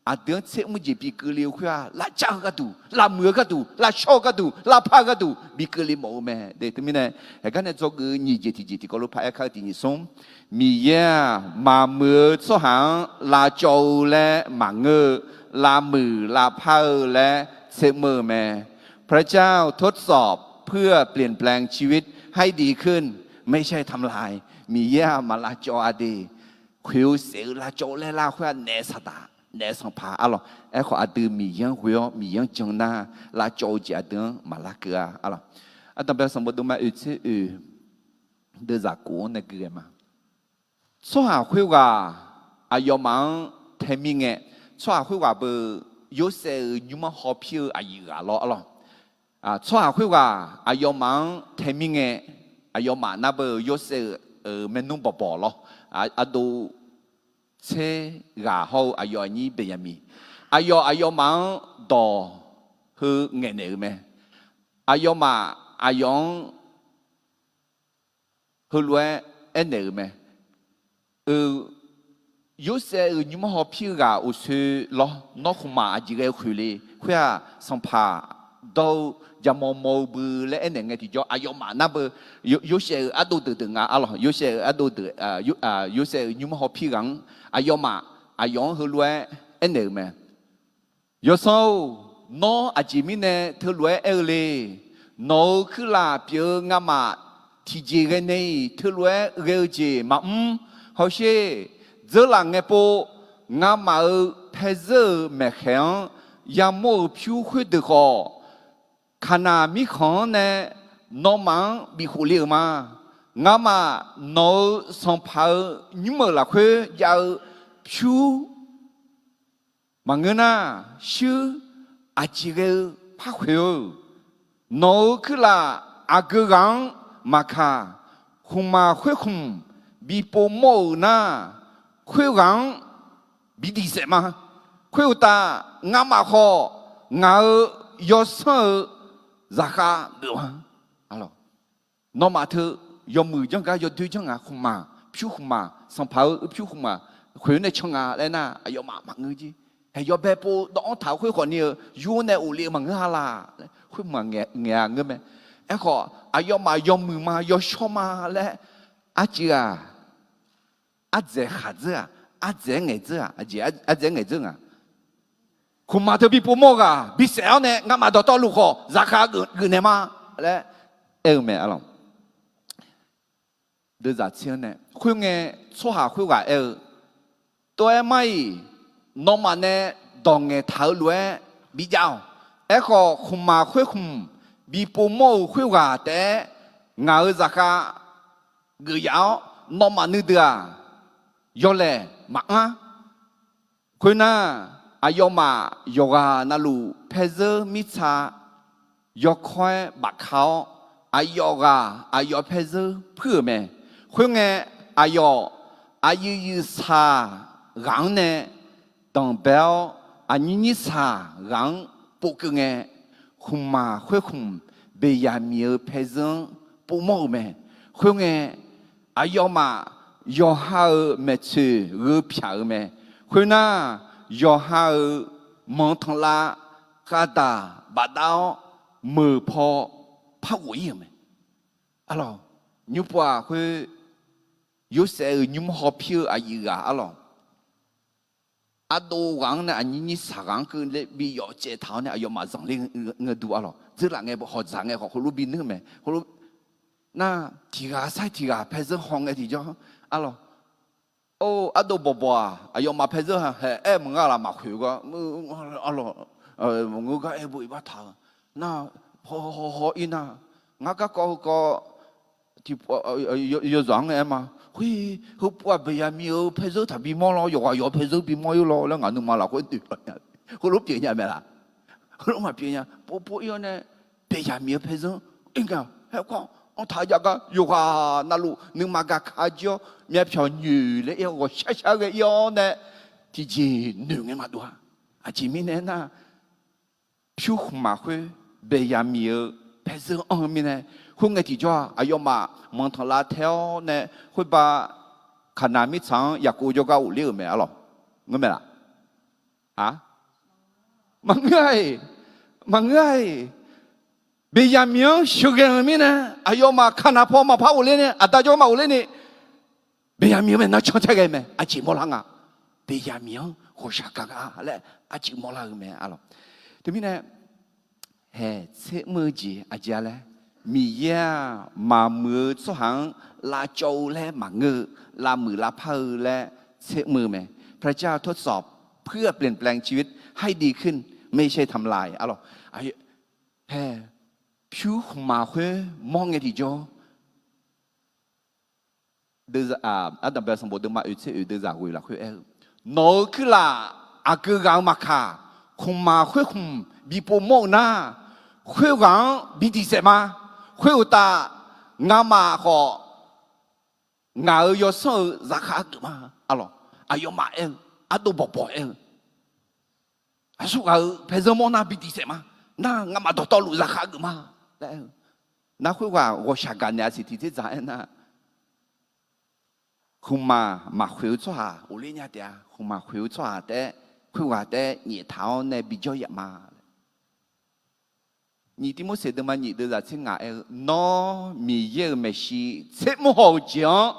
Aqdui-anr tser mr jeq bi keuvle-eu khoer-aq, lavcav-eu gharduq, lavmuiq-eu gharduq, lavshawr-eu gharduq, lavpar-eu gharduq bi keuvle mawf-eu mae. Teumirnae, heugar nae dzawgeuf-eu nyiq jeq tiqjeq tiqkawv lof par-aer kar-eu tiq nyiq smr, Miqyaer-aq maqmuiq-eu tsawrhaq-anr lavcawv-eu laer maqngeur-eu, lavmuiq lavpar-eu laer tser mr-eu mae. พระเจ้าทดสอบเพื่อเปลี่ยนแปลงชีวิตให้ดีขึ้น ไม่ใช่ทำลาย Miqyaer-aq maq lavcawv-a de, khoeq-eu saef-eu lavcawv laer lar khoer-aq naef saqdaq, naef sanqpaq arlawq. Aerkhawf aqdui Miqyaer-anr ghoe-awr Miqyaer-anr jan nar, lavcawv-eu jeq aqdui-anr maq lavkeuv-a arlawq. Ardanqbae sanqbof deuvma oeq tser oeq deuvzaq kof-anr nae gui ghae ma. Tsawrhaq khoerghaq aqyawfmaf-anr tae mir ngae, tsawrhaq khoerghaq beu Yorsaev-euq nymr-anr hawpir eu aqyuif ghaq lawr arlawq. Tsawrhaq khoerghaq aqyawfmaf-anr tae mir ngae, aqyawfmaf nar beu Yorsaev-euq maernmr bawqbawq lawr, ardov tser ghaq hawr-eu aqyawf aqnyir Beqyaqmiq, aqyawf aqyawfmaf-anr dawq heu ngaeqnaeq-euq mae. Aqyawfmaf aqyawf-anr heulof-aer aernaeq-euq mae. Yorsaev-euq nymr-anr hawpir-eu ghaq uqsoe lawr, nawr khmqmaq aqjeq ghae-eu khoeq le. Khoer-aq sanqpaq dawr-eu jaqmawr mawr-eu bui laer aernaeq ngae tiqjawr, aqyawfmaf nar beu Yorsaev-euq ardov deuq deuq nga arlawq. Yorsaev-euq ardov deuq, Yorsaev-euq nymr-anr hawpir ghaq-anr aqyawfmaf aqyawf-anr heulof-aer aernaeq-euq mae. Yawsanr-or, nawr aqjeq mirnae teulof-aer aer-eu le. Nawq-euq kuirlaf pyeuf-eu ngamaf tiqjeq ghae nae-iq teulof-aer ghae-eu jeq maqmr. Hawsher, dzeurlaf ngae pov, ngamaf-euq paerzeur-euq maeqkhaeq-anr yamawr-euq pyur khoerdeuq khawf, Kaqnaq mirkhanq-anr nae nawmaf-anr bifkhof le-euq ma. Ngamaf nawq-euq sanqpaq-euq nymr-euq lafkhoer jav-eu pyur maqngeur nar, shuir aqjeq ghae-eu par khoeq-eu? Nawq-euq kuirlaf aqgeu ghaq-anr maqkaq, khmqmaq khoerkhmq bi povmawr-euq nar, khoerghaq-anr bi diq saef ma. Khoeruqtaf, ngamaf khawf ngaq-euq yawsanr-euq zaqkhav geuf ma. Nawmaf teu yawmuiq janr gar yawdoer janr nga, khmqmaq, pyur khmqmaq, sanqpaq-euq pyur khmqmaq khoeq-eu nae can nga laer nar, aqyawfmaf maqngeur jir. Haeq yawbae pov dawv-anr taq-eu khoer khawf ni-eu yur-anr nae of le-eu maqngeur-a laq laer khoermaf ngaeq-a ngeur mae. Aerkhawf aqyawfmaf yawmuiq ma, yawshawr ma laer arcuiv-aq, ardzaeq khaqdzeur-aq, ardzaeq-aer ngaeqdzeur-aq, aqjeq ardzaeq-aer ngaeqdzeur nga. Khmqmaq teu bi povmawr-eu ghaq bisaef-awr nae ngamaf dawqtawvluf khawf zaqkhav geuf naeq ma laer aer-eu mae arlawq. Deuvzaq tser-anr nae khoerngae, tsawrhaq khoerghaq aer-eu, tov-aer mar-iq, nawmaf nae dawq ngaeqtaq-eu lof-aer bijav-awq. Aerkhawf, khmqmaq khoerkhmq bi povmawr-euq khoerghaq taef-aer ngaq-euq zaqkhav geuf yaf-awr, nawmaf nuideuq-aq, yawlaeq maqanr. Khoernar, aqyawfmaf yawqghaq navluf paerzeur mirtsa yawkawr-aer bafka-awr, aqyawf ghaq aqyawf paerzeur puir-euq mae. Khoerngae, aqyawf aqyuif yuif saq ghaq-anr nae danqbae-awr, aqnyir nyirsaq ghaq-anr povkeuv ngae, khmqmaq khoerkhmq Beqyaqmiq-euq paerzeur-anr povmawr-euq mae. Khoerngae, aqyawfmaf yawqha-euq maeqtsoeq gheu pyaq-euq mae. Khoernar, yawqha-euq manq tanqlav ghaqdaq bafdav-awr, meuq paw par ghof-ir-euq mae. Arlawq, nymr pov-aq khoer, Yorsaev-euq nymr hawpir-eu aqyuif ghaq arlawq, ardov ghaq-anr nae aqnyir nyirsaq ghaq-anr keuvle bi yawf caev taq-awr nae aqyawfmaf zanqler ngeur duq arlawq. Dzeurlaf ngae hawdzaq ngae khawf heulof bi nuir mae. Heulof nar, tiq ghaq sar tiq ghaq paerzeur haw ngae tiqjawr arlawq, or, ardov bawqbawq-aq, aqyawfmaf paerzeur haeq-aer maqngeur laf maqkhoeq gar arlawq, maqngeur gar aer bo-ir bar taq-eu nar, haw haw haw-ir nar, ngar garkawv heukawv tiq yawzaq-anr aer ma. Khoer, heupov-aq Beqyaqmiq-euq paerzeur taqbi mawr lawr, yawqghaq yawq-eu paerzeur bimawr-ir lawr laer ngaq nuima lafkhoer noeq, heulof pyeuf nya mae laf. Heulof maqpyeuf nya. Pov pov-ir-awr nae, Beqyaqmiq-euq paerzeur-anr aer ngae-awq, haer kawr-anr taq jav gar yawqghaq navluf nuima gaq ka jir-awr myavpyawq nyoeq laer ir-awr ghawqshar shar ghae ir-awr nae, tiqjeq noeq ngae maqdov-a. Aqjeq mirnae aernar, pyur khmqmaq khoer Beqyaqmiq-euq paerzeur anr-eu mirnae, khoerngae tiqjawr-aq aqyawfmaf manqtanqlav tae-awr nae khoerba Kaqnaq mirtsaq-anr Yaqkov jawrgar ghofler-euq mae arlawq. Ngeur mae laf? Maqngeur-a-iq, maqngeur-a-iq. Beqyaqmiq-anr sheuqghae-euq mirnae, aqyawfmaf Kaqnaq paw maqpar ghofler nae, aqda jawr maqghofler ni, Beqyaqmiq-anr mae nar cancaer ghae mae. Aqjeq mawrlar nga. Beqyaqmiq-anr ghawqshaq gaq nga laer aqjeq mawrlar-eu mae arlawq. Teumirnae, haeq tser mr-eu jeq aqjeq-a laer, Miqyaer-aq maqmuiq-eu tsawrhaq-anr lavcawv-eu laer maqngeur-eu, lavmuiq lavpar-eu laer tser mr-eu mae. พระเจ้าทดสอบเพื่อเปลี่ยนแปลงชีวิตให้ดีขึ้น ไม่ใช่ทำลาย arlawq. Haeq pyur khmqmaq khoer mawr ngae tiqjawr, Ardanq bae sanqbof deuvma oeq tser oeq deuvzaq ghoeq lafkhoer aer-eu, nawq-euq kuirlaf aqgeu ghaq-eu maqkaq, khmqmaq khoer khmq bi povmawr-eu nar, khoerghaq-anr bi diq saef ma. Khoeruqtaf, ngamaf khawf ngaq-euq yawsanr-euq zaqkhav geuf ma. Arlawq, aqyawfmaf aer-eu, ardov bawqbawq aer-eu, aqsur ghaq-euq paerzeur mawr nar bi diq saef ma. Nar ngamaf dawqtawvluf zaqkhav geuf ma laer aer-eu. Nar khoerghaq ghawqshaq gaq naeq-a siq tiqdzer dzaq aernar, khmqmaq maqkhoeq-eu tsawrhaq ghofler nya taef-a. Khmqmaq khoeq-eu tsawrhaq taef-aer, khoerghaq taef-aer nyaef taq-awr nae bijawr yaf ma. Nyiq Tirmorseq deuvma nyiq deuvzaq tser ngaq aer-eu, nawr Miqyaer-euq maeqshi tser mr haw-eu jeq-anr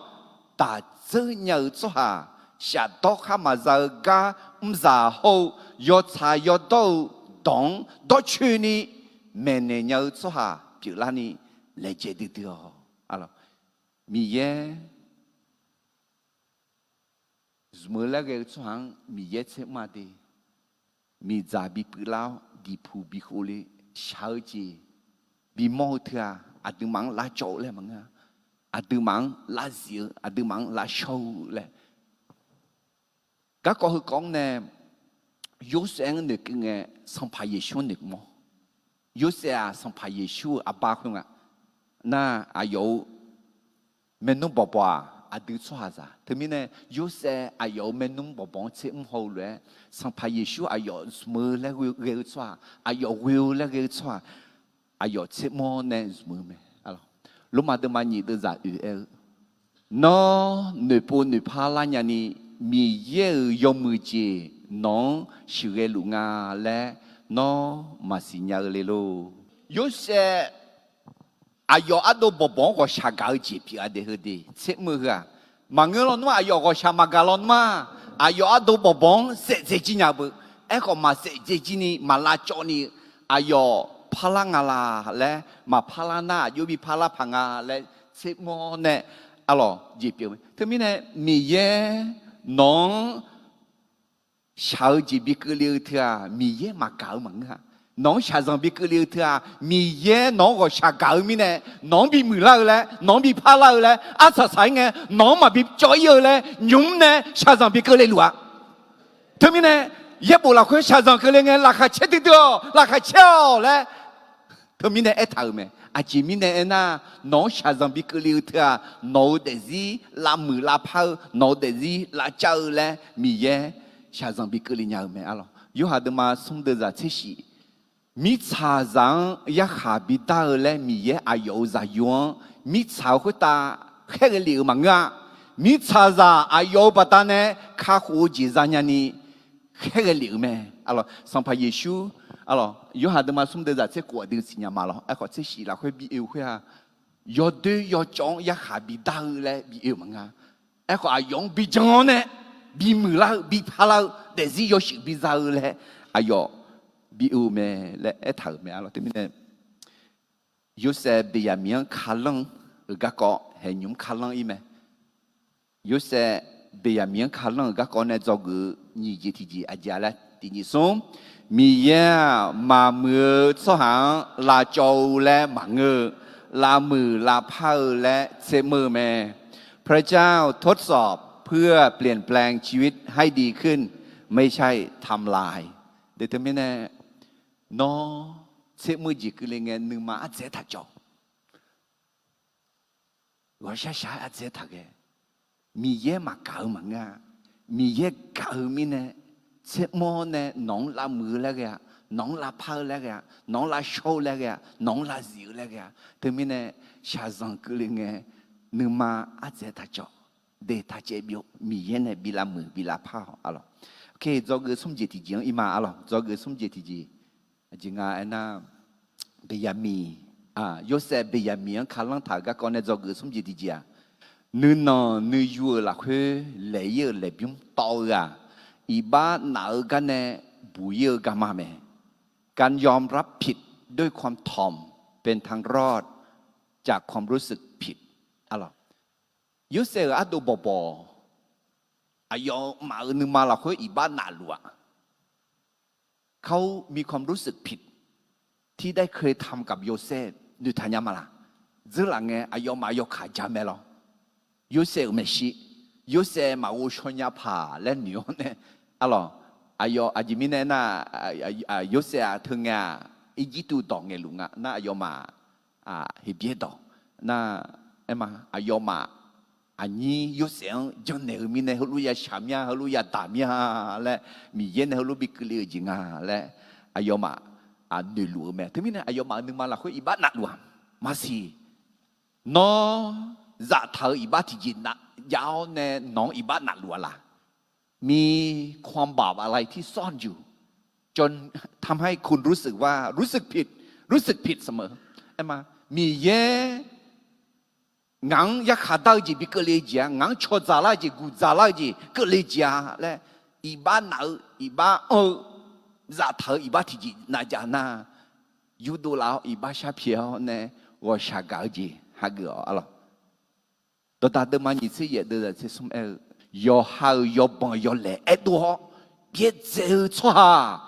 daq dzeur nya-eu tsawrhaq, shafdawr khar maqza-eu gar mrzaq hawr-eu yawtsaq yawdawr-eu dawq-anr dawrcoeni maeqnaeq nya-eu tsawrhaq pyeuflarni laejae duidui-awq. Miqyaer zmq-eu laer ghae-eu tsawrhaq-anr Miqyaer tser mr-a de. Miqdzaq bipuiv lar-awr diqpuq bikhovle shaq-eu jeq bimawr-eu teu-aq, aqduimaf-anr lavcawv-eu laer maqngeur-a. Aqduimaf-anr lavzif-eu, aqduimaf-anr lavshawr-eu laer. Garkawv heukawv-anr nae Yorsaev-anr noeqkeuv ngae, Sanqpaq Yeqsur-anr noeqmawr. Yorsaev-aq Sanqpaq Yeqsur-euq arbar khoer nga. Nar aqyawf-euq maernmr bawqbawq-aq aqdui tsawrhaqzaq. Teumirnae Yorsaev aqyawf-euq maernmr bawqbawq-anr tser mr haw-eu lof-aer, Sanqpaq Yeqsur aqyawf zmq-eu laer ghae-eu tsawrhaq, aqyawf ghoe-eu laer ghae-eu tsawrhaq, aqyawf tser mr-awr nae zmq-eu mae. Lormav deuvma nyiq deuvzaq oeq aer-eu, nawr noeqpov noeqpar lar nyani, Miqyaer-euq yawmuiq jeq nawq-anr sheuqghae luf nga laer nawr maqsiq nya-eu le lor. Yorsaev aqyawf ardov bawqbawq-anr ghawqshaq gaq-eu jeq pyeuf-a de heu de tser mr-eu heu-aq, maqngeur lawnmr-aq aqyawf ghawqshaq maqgaq lawnmr-aq, aqyawf ardov bawqbawq-anr saef dzae jir nya beu. Aerkhawf maqsaef dzae jir ni maqlavcawv ni, aqyawf parlar nga la laer, maqparlar nar aqjox bi parlar paq nga laer tser mr-awr nae arlawq jeq pyeuf-eu. Teumirnae Miqyaer nawq-anr shaq-eu jeq bi keuvle-eu teu-aq, Miqyaer maqgaq-eu maqngeur-a. Nawq-anr shaqzanq bi keuvle-eu teu-aq, Miqyaer nawq-anr ghawqshaq gaq-eu mirnae, nawq-anr bimuiq lar-eu laer, nawq-anr bi parlar-eu laer, arsaq saq-ir ngae nawq-anr maqbi cawv-ir-eu laer, nymq-mr nae shaqzanq bi keuvle luf-a. Teumirnae yaerbof lafkhoer shaqzanq keuvle ngae laqkhaq caer duidui-awq, laqkhaq caer-awq laer teumirnae aertaq-euq mae. Aqjeq mirnae aernar, nawq-anr shaqzanq bi keuvle-eu teu-aq, nawq-euq daefzir lavmuiq lavpar-eu, nawq-euq daefzir lavcav-eu laer Miqyaer shaqzanq bi keuvle nya-eu mae arlawq. Yorhaq deuvma smr deuvzaq tser shif, mirtsaqzaq-anr yarkhaq bidar-eu laer Miqyaer aqyawf-euq zaqyo-anr mirtsaq-eu khoertav khaerghae lef-euq maqngeur-a. Mirtsaqzaq aqyawf-euq baqdanae kakhof-eu jeq zanya ni khaerghae lef-euq mae. Sanqpaq Yeqsur, arlawq, Yorhaq deuvma smr deuvzaq tser khof aqdui siqnya ma lawr. Aerkhawf tser shif lafkhoer bi oe-eu khoer-aq, yawdoer yawcawv-anr yarkhaq bidar-eu laer bi oe-eu maqngeur-a. Aerkhawf aqyawf-anr bijan-awr nae bimuiq lar-eu, biparlar-eu, daefzir yawshuif biza-eu laer aqyawf bi oe-eu mae laer aertaq-euq mae arlawq. Teumirnae Yorsaev Beqyaqmiq-anr kalanr-euq garkawv haeqnymr kalanr-ir mae. Yorsaev Beqyaqmiq-anr kalanr-euq garkawv nae dzawgeuf-eu nyiq jeq tiqjeq aqjeq-a laer tiq nyiq smr, Miqyaer-aq maqmuiq-eu tsawrhaq-anr lavcawv-eu laer maqngeur-eu, lavmuiq lavpar-eu laer tsermr-eu mae. พระเจ้าทดสอบเพื่อเปลี่ยนแปลงชีวิตให้ดีขึ้น ไม่ใช่ทำลาย Deuq teumirnae, nawr tsermr-eu jeq keuvle ngae nuima ardzaeq taq cawv. Ghawqshaq shaq-aer ardzaeq taq ghae. Miqyaer maqgaq-eu maqngeur-a. Miqyaer gaq-eu mirnae, tsermr-awr nae nawq-anr lavmuiq-eu laer ghae-a, nawq-anr lavpar-eu laer ghae-a, nawq-anr lavshawr-eu laer ghae-a, nawq-anr lavzif-eu laer ghae-a. Teumirnae shaqzanq keuvle ngae nuima ardzaeq taq cawv. Deuq taq caev byov, Miqyaer nae bi lavmuiq bi lavpar-awq arlawq. Oke, dzawgeuf smr jeq tiqjeq-anr ir ma arlawq. Dzawgeuf smr jeq tiqjeq, aqjeq nga aernar, Beqyaqmiq, Yorsaev Beqyaqmiq-anr kalanr taq-euq garkawv nae dzawgeuf smr jeq tiqjeq-aq, nuinanq nuiyu-euq lafkhoer laeq-ir-euq laeqbymr tawv-eu-aq, iqbax naf-eu gar nae buq-ir-eu garma mae. การยอมรับผิดด้วยความถ่อมเป็นทางรอดจากความรู้สึกผิด arlawq. Yorsaev-euq ardov bawqbawq, aqyawfmaf-euq nuima lafkhoer iqbax nafluf-aq, เขามีความรู้สึกผิดที่ได้เคยทำกับโยเซฟ noeqtaq nya ma laq. Dzeurlaf ngae aqyawfmaf yawkaq ja mae lawr. Yorsaev-euq maeqshi, Yorsaev maqghov shaw nya paq laer noeq-awr nae, arlawq, aqyawf aqjeq mirnae nar, Yorsaev-aq teu ngae-aq, Irjirtuv dawq ngaeqluf nga nar aqyawfmaf Heqbyaer dawq nar, aerma, aqyawfmaf aqnyir Yorsaev-anr janrnaeq-eu mirnae heulof ya shaq mir-a, heulof ya daq mir-a laer Miqyaer nae heulof bi keuvle-eu jeq nga laer aqyawfmaf noeqluf-eu mae. Teumirnae aqyawfmaf-euq nuima lafkhoer iqbax nafluf-aq, maqsiq. Nawr zaftaq-euq iqbax tiqjeq nafjav-awr nae nawq-anr iqbax nafluf-a laq. มีความบาปอะไรที่ซ่อนอยู่ จนทำให้คุณรู้สึกว่า รู้สึกผิด รู้สึกผิดเสมอ Miqyaer ngaq-anr yarkhaq dar-eu jeq bi keuvle jeq-a, ngaq-anr cawqdzaq lar-eu jeq, guqdzaq lar-eu jeq keuvle jeq-a laer, iqbax naf-eu, iqbax anr-eu, zaftaq-euq iqbax tiqjeq nafjav nar, yurdov laf-awr iqbax sharpyaeq-awr nae ghawqshaq gaq-eu jeq hageuf-awq arlawq. Dawqdaq deuvma nyiq tser yaef deuvzaq tser smr aer-eu, yawqha-euq yawbanq yawlaeq aerdov-awr byaerdzae-eu tsawrhaq-aq,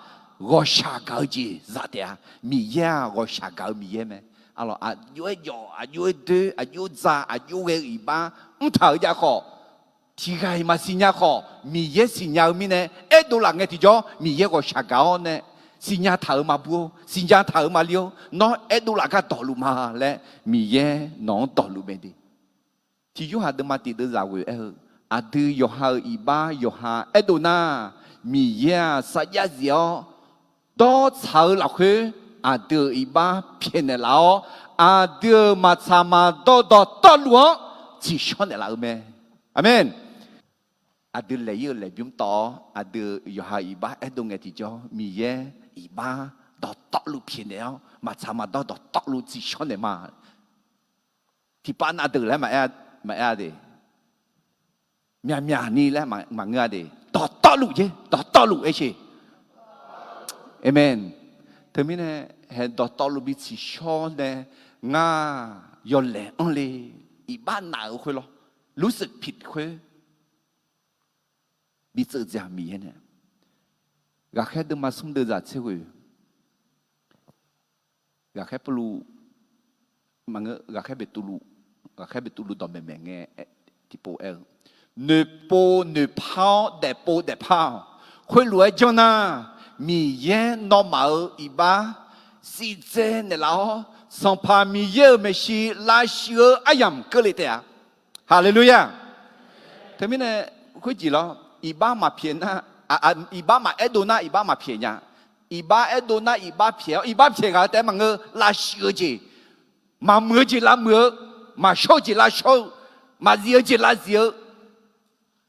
ghawqshaq gaq-eu jeq zaf taef-a. Miqyaer-aq ghawqshaq gaq-eu Miqyaer mae. Arlawq, aqjox-aer jawf, aqjox-aer doer, aqjox-aer dza, aqjox ghae-eu iqbax mrtaq-euq jav khawf, tiqghaq-iq maqsiq nya khawf, Miqyaer siqnya-eu mirnae aerdov laf ngae tiqjawr Miqyaer ghawqshaq gaq-awr nae, siqnya taq-euq maqbur-or, siqnya taq-euq maqli-or, nawr aerdov laf gar dawqluf ma laer Miqyaer nawq-anr dawqluf mae de. Tiq Yorhaq deuvma tiq deuvzaq ghoeq aer-eu, aqdui yawqha-euq iqbax yawqha aerdov nar, Miqyaer-aq sarjax zif-awr dawrtsaq-eu lafkhoer aqdui-euq iqbax pyaeqnaeq laf-awr, aqdui-euq maqtsaq maqdawr dawqtawvluf-anr tsiqshawr naeqlaf-eu mae. Aqmeq. Aqdui laeq-ir-eu laeqbymr tawv-awr, aqdui-euq yawqha-euq iqbax aerdov ngae tiqjawr, Miqyaer iqbax dawqtawvluf pyaeqnaeq-awr, maqtsaq maqdawr dawqtawvluf tsiqshawr naeq ma. Tiqpav nav deuq laer maqaer-a de. Myaqmyaq ni laer maqngeur-a de. Dawqtawvluf jeq, dawqtawvluf aer sheq. Aqmeq. Teumirnae, hae dawqtawvluf bi tsiqshawr nae, ngar yawlaeq anr le, iqbax naf-euq khoer lawr, รู้สึกผิด khoer bi tseuv dzae-aq Miqyaer nae. Ghaqkhaer deuvma smr deuvzaq tser ghoeq, ghaqkhaer Pawrluv, maqngeur, ghaqkhaer Beqtuvluv, ghaqkhaer Beqtuvluv dawqmaeq maeq ngae tiqpov aer-eu, noeqpov noeqpar-awr daefpov daefpar-awq. Khoerlof-aer janr nar, Miqyaer nawmaf-euq iqbax sivdzae naeqlaf-awr, Sanqpaq Miqyaer-euq maeqshi lavshuif-eu aryamq keuvle taef-a. Haleluya! Teumirnae khoerjeq lawr, iqbax maqpyaeq nar, iqbax maqaer dov nar iqbax maqpyaeq nya. Iqbax aer dov nar iqbax pyaeq-awr, iqbax pyaeq ghaq taef-aer maqngeur, lavshuif-eu jeq, maqmuiq-eu jeq lavmuiq-eu, maqshawr-eu jeq lavshawr-eu, maqzif-eu jeq lavzif-eu,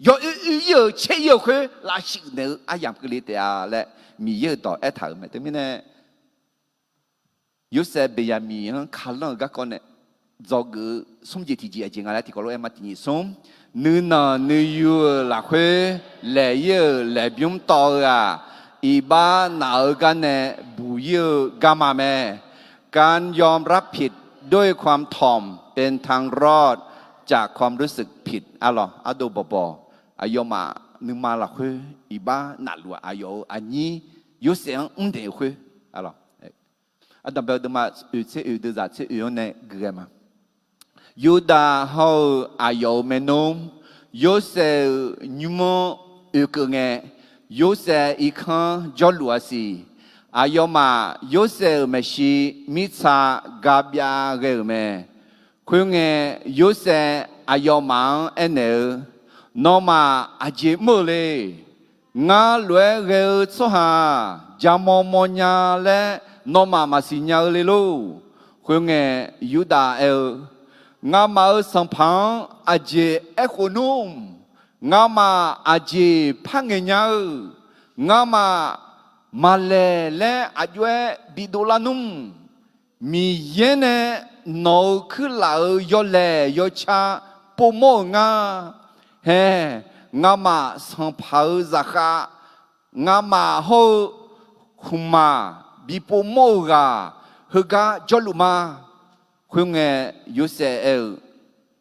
yawoer oer-ir-euq caer-ir-euq khoer lavshuif naeq-eu aryamq keuvle taef-a laer Miqyaer-euq dawq aertaq-euq mae. Teumirnae Yorsaev Beqyaqmiq-anr kalanr-euq garkawv nae dzawgeuf-eu smr jeq tiqjeq aqjeq nga laer tiqkawv lof-aer ma tiqnyif smr. Nuinanq nuiyu-euq lafkhoer laeq-ir-euq laeqbymr tawv-eu-aq, iqbax naf-eu gar nae buq-ir-eu garma mae. การยอมรับผิดด้วยความถ่อมเป็นทางรอดจากความรู้สึกผิด arlawq, ardov bawqbawq, aqyawfmaf nuima lafkhoer iqbax nafluf-aq, aqyawf-euq aqnyir Yorsaev-anr mrnaeq-eu khoer, arlawq, Ardanqbae-eu deuvma oeq tser oeq deuvzaq tser oeq-anr nae guiqghae ma. Yurdav hawr-eu aqyawf-euq maernmr, Yorsaev-euq nymr-anr oekeuv ngae, Yorsaev irkanr jawrluf-a siq. Aqyawfmaf Yorsaev-euq maeqshi mirtsa gabyav ghae-euq mae. Khoerngae, Yorsaev aqyawfmaf-anr aernaeq-eu, Nawmaf aqjeq mr-eu le. Ngar lof-aer ghae-eu tsawrhaq-aq, jaqmawr mawrnya laer nawmaf maqsiq nya-eu le lor. Khoerngae, Yurdav aer-eu, Ngamaf-euq sanqpaq-anr aqjeq aerkhof nmr? Ngamaf aqjeq par ngaeq nya-eu? Ngamaf maqlaeq laer aqjox-aer bidov lar nmr? Miqyaer nae nawq-euq kuirlaf-euq yawlaeq yawca povmawr-euq nga. Hae, ngamaf sanqpaq-euq zaqkhav, ngamaf hawr-eu khmqmaq bi povmawr-eu ghaq heugar jawrluf ma. Khoerngae, Yorsaev aer-eu,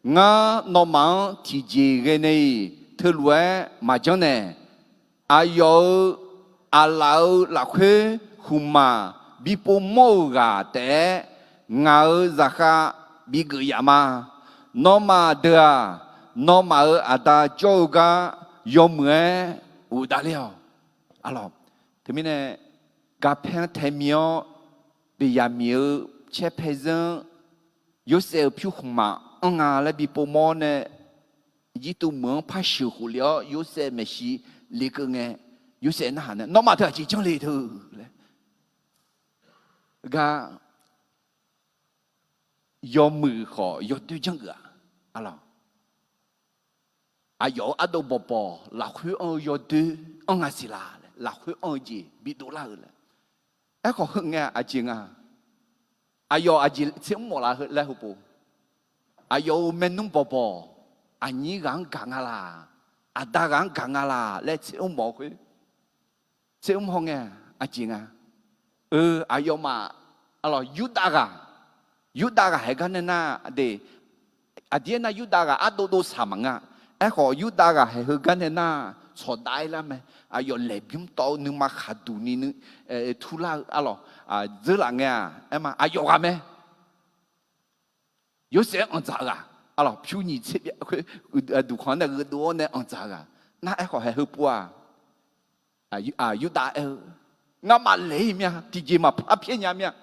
Ngar nawmaf-anr tiqjeq ghae nae-iq teulof-aer maqjanr naeq. Aqyawf-euq aqlaf-euq lafkhoer khmqmaq bi povmawr-euq ghaq taef-aer ngaq-euq zaqkhav bigeuf yaf ma. Nawmaf deuq-aq, nawmaf-euq aqda jawr-eu gar yawmuiq-aer ghofdav ler-awq. Arlawq, teumirnae garpaer-anr tae mi-awr, Beqyaqmiq-euq caer pae zeur-anr Yorsaev-euq pyur khmqmaq anr nga laer bi povmawr nae, Irjirtuv meuq-anr par sheuqkhof le-awr Yorsaev maeqshi lekeuv ngae, Yorsaev narhaq nae, Nawmaf teu aqjeq janr le teu laer, gar yawmuiq khawf yawdoer janrgeuf-aq, arlawq, aqyawf-euq ardov bawqbawq lafkhoer anr-eu yawdoer anr nga siq laq laer, lafkhoer anr-eu jeq bidov lar-euq laer. Aerkhawf heu ngae aqjeq nga, aqyawf aqjeq tser mr mawf la laer heupov, aqyawf-euq maernmr bawqbawq aqnyir ghaq-anr gaq nga laq, aqda ghaq-anr gaq nga laq laer tser mr mawf-eu khoer, tser mr haw ngae aqjeq nga. Eu, aqyawfmaf, arlawq, Yurdav ghaq, Yurdav ghaq haeq gar nae nar de, aqdir aernar Yurdav ghaq ardov dov saq maqngeur-a. Aerkhawf Yurdav ghaq haeq heugar nae nar tsawqdav-aer lar mae. Aqyawf laeqbymr tawv-eu nuima khaqduq ni turlar-eu, arlawq, dzeurlaf ngae-aq aerma aqyawf ghaq mae. Yorsaev-anr anqdzaq-eu ghaq, arlawq, pyur nyiq tser byav khoer duqkhanq-anr nae gheudov-awr nae anqdzaq-eu ghaq. Nar aerkhawf haeq heupov-aq, Yurdav aer-eu, Ngamaf laeq-ir mir-a, tiqjeq maqpar pyaer nya mir-a.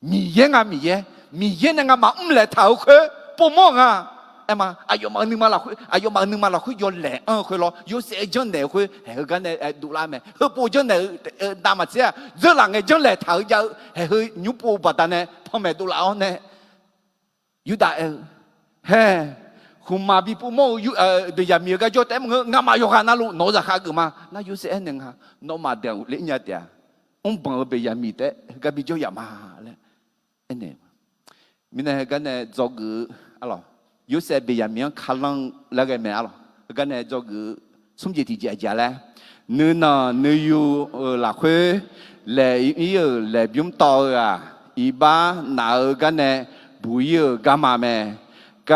Miqyaer nga Miqyaer, Miqyaer nae ngamaf mrlaeq taq-euq khoer povmawr-eu nga. Aerma aqyawfmaf-euq nuima lafkhoer, aqyawfmaf-euq nuima lafkhoer yawlaeq anr-eu khoer lawr, Yorsaev janrnaeq-eu khoer haeq heugar nae dovlar mae. Heupov janrnaeq-eu dav maqtser-aq, dzeurlaf ngae janrlaeq taq-eu jav-eu haeq heu nymr pov-eu baqdanae panmaeq dovlaf-awr nae, Yurdav aer-eu, Hae, khmqmaq bi povmawr-eu Beqyaqmiq-eu garjawr taef-aer maqngeur, ngamaf yawqghaq navluf nawq-eu zaqkhav geuf ma. Nar Yorsaev aernaeq nga, Nawmaf deuq-aq ghofler nya taef-a. Mrbanq-eu Beqyaqmiq taef-aer heugar bijawr yaf ma laer aernaeq-eu. Mirnae heugar nae dzawgeuf-eu, arlawq, Yorsaev Beqyaqmiq-anr kalanr-eu laer ghae mae, arlawq, heugar nae dzawgeuf-eu smr jeq tiqjeq aqjeq-a laer, nuinanq nuiyu-euq lafkhoer laeq-ir-euq laeqbymr tawv-eu-aq, iqbax naf-eu gar nae buq-ir-euq garma mae.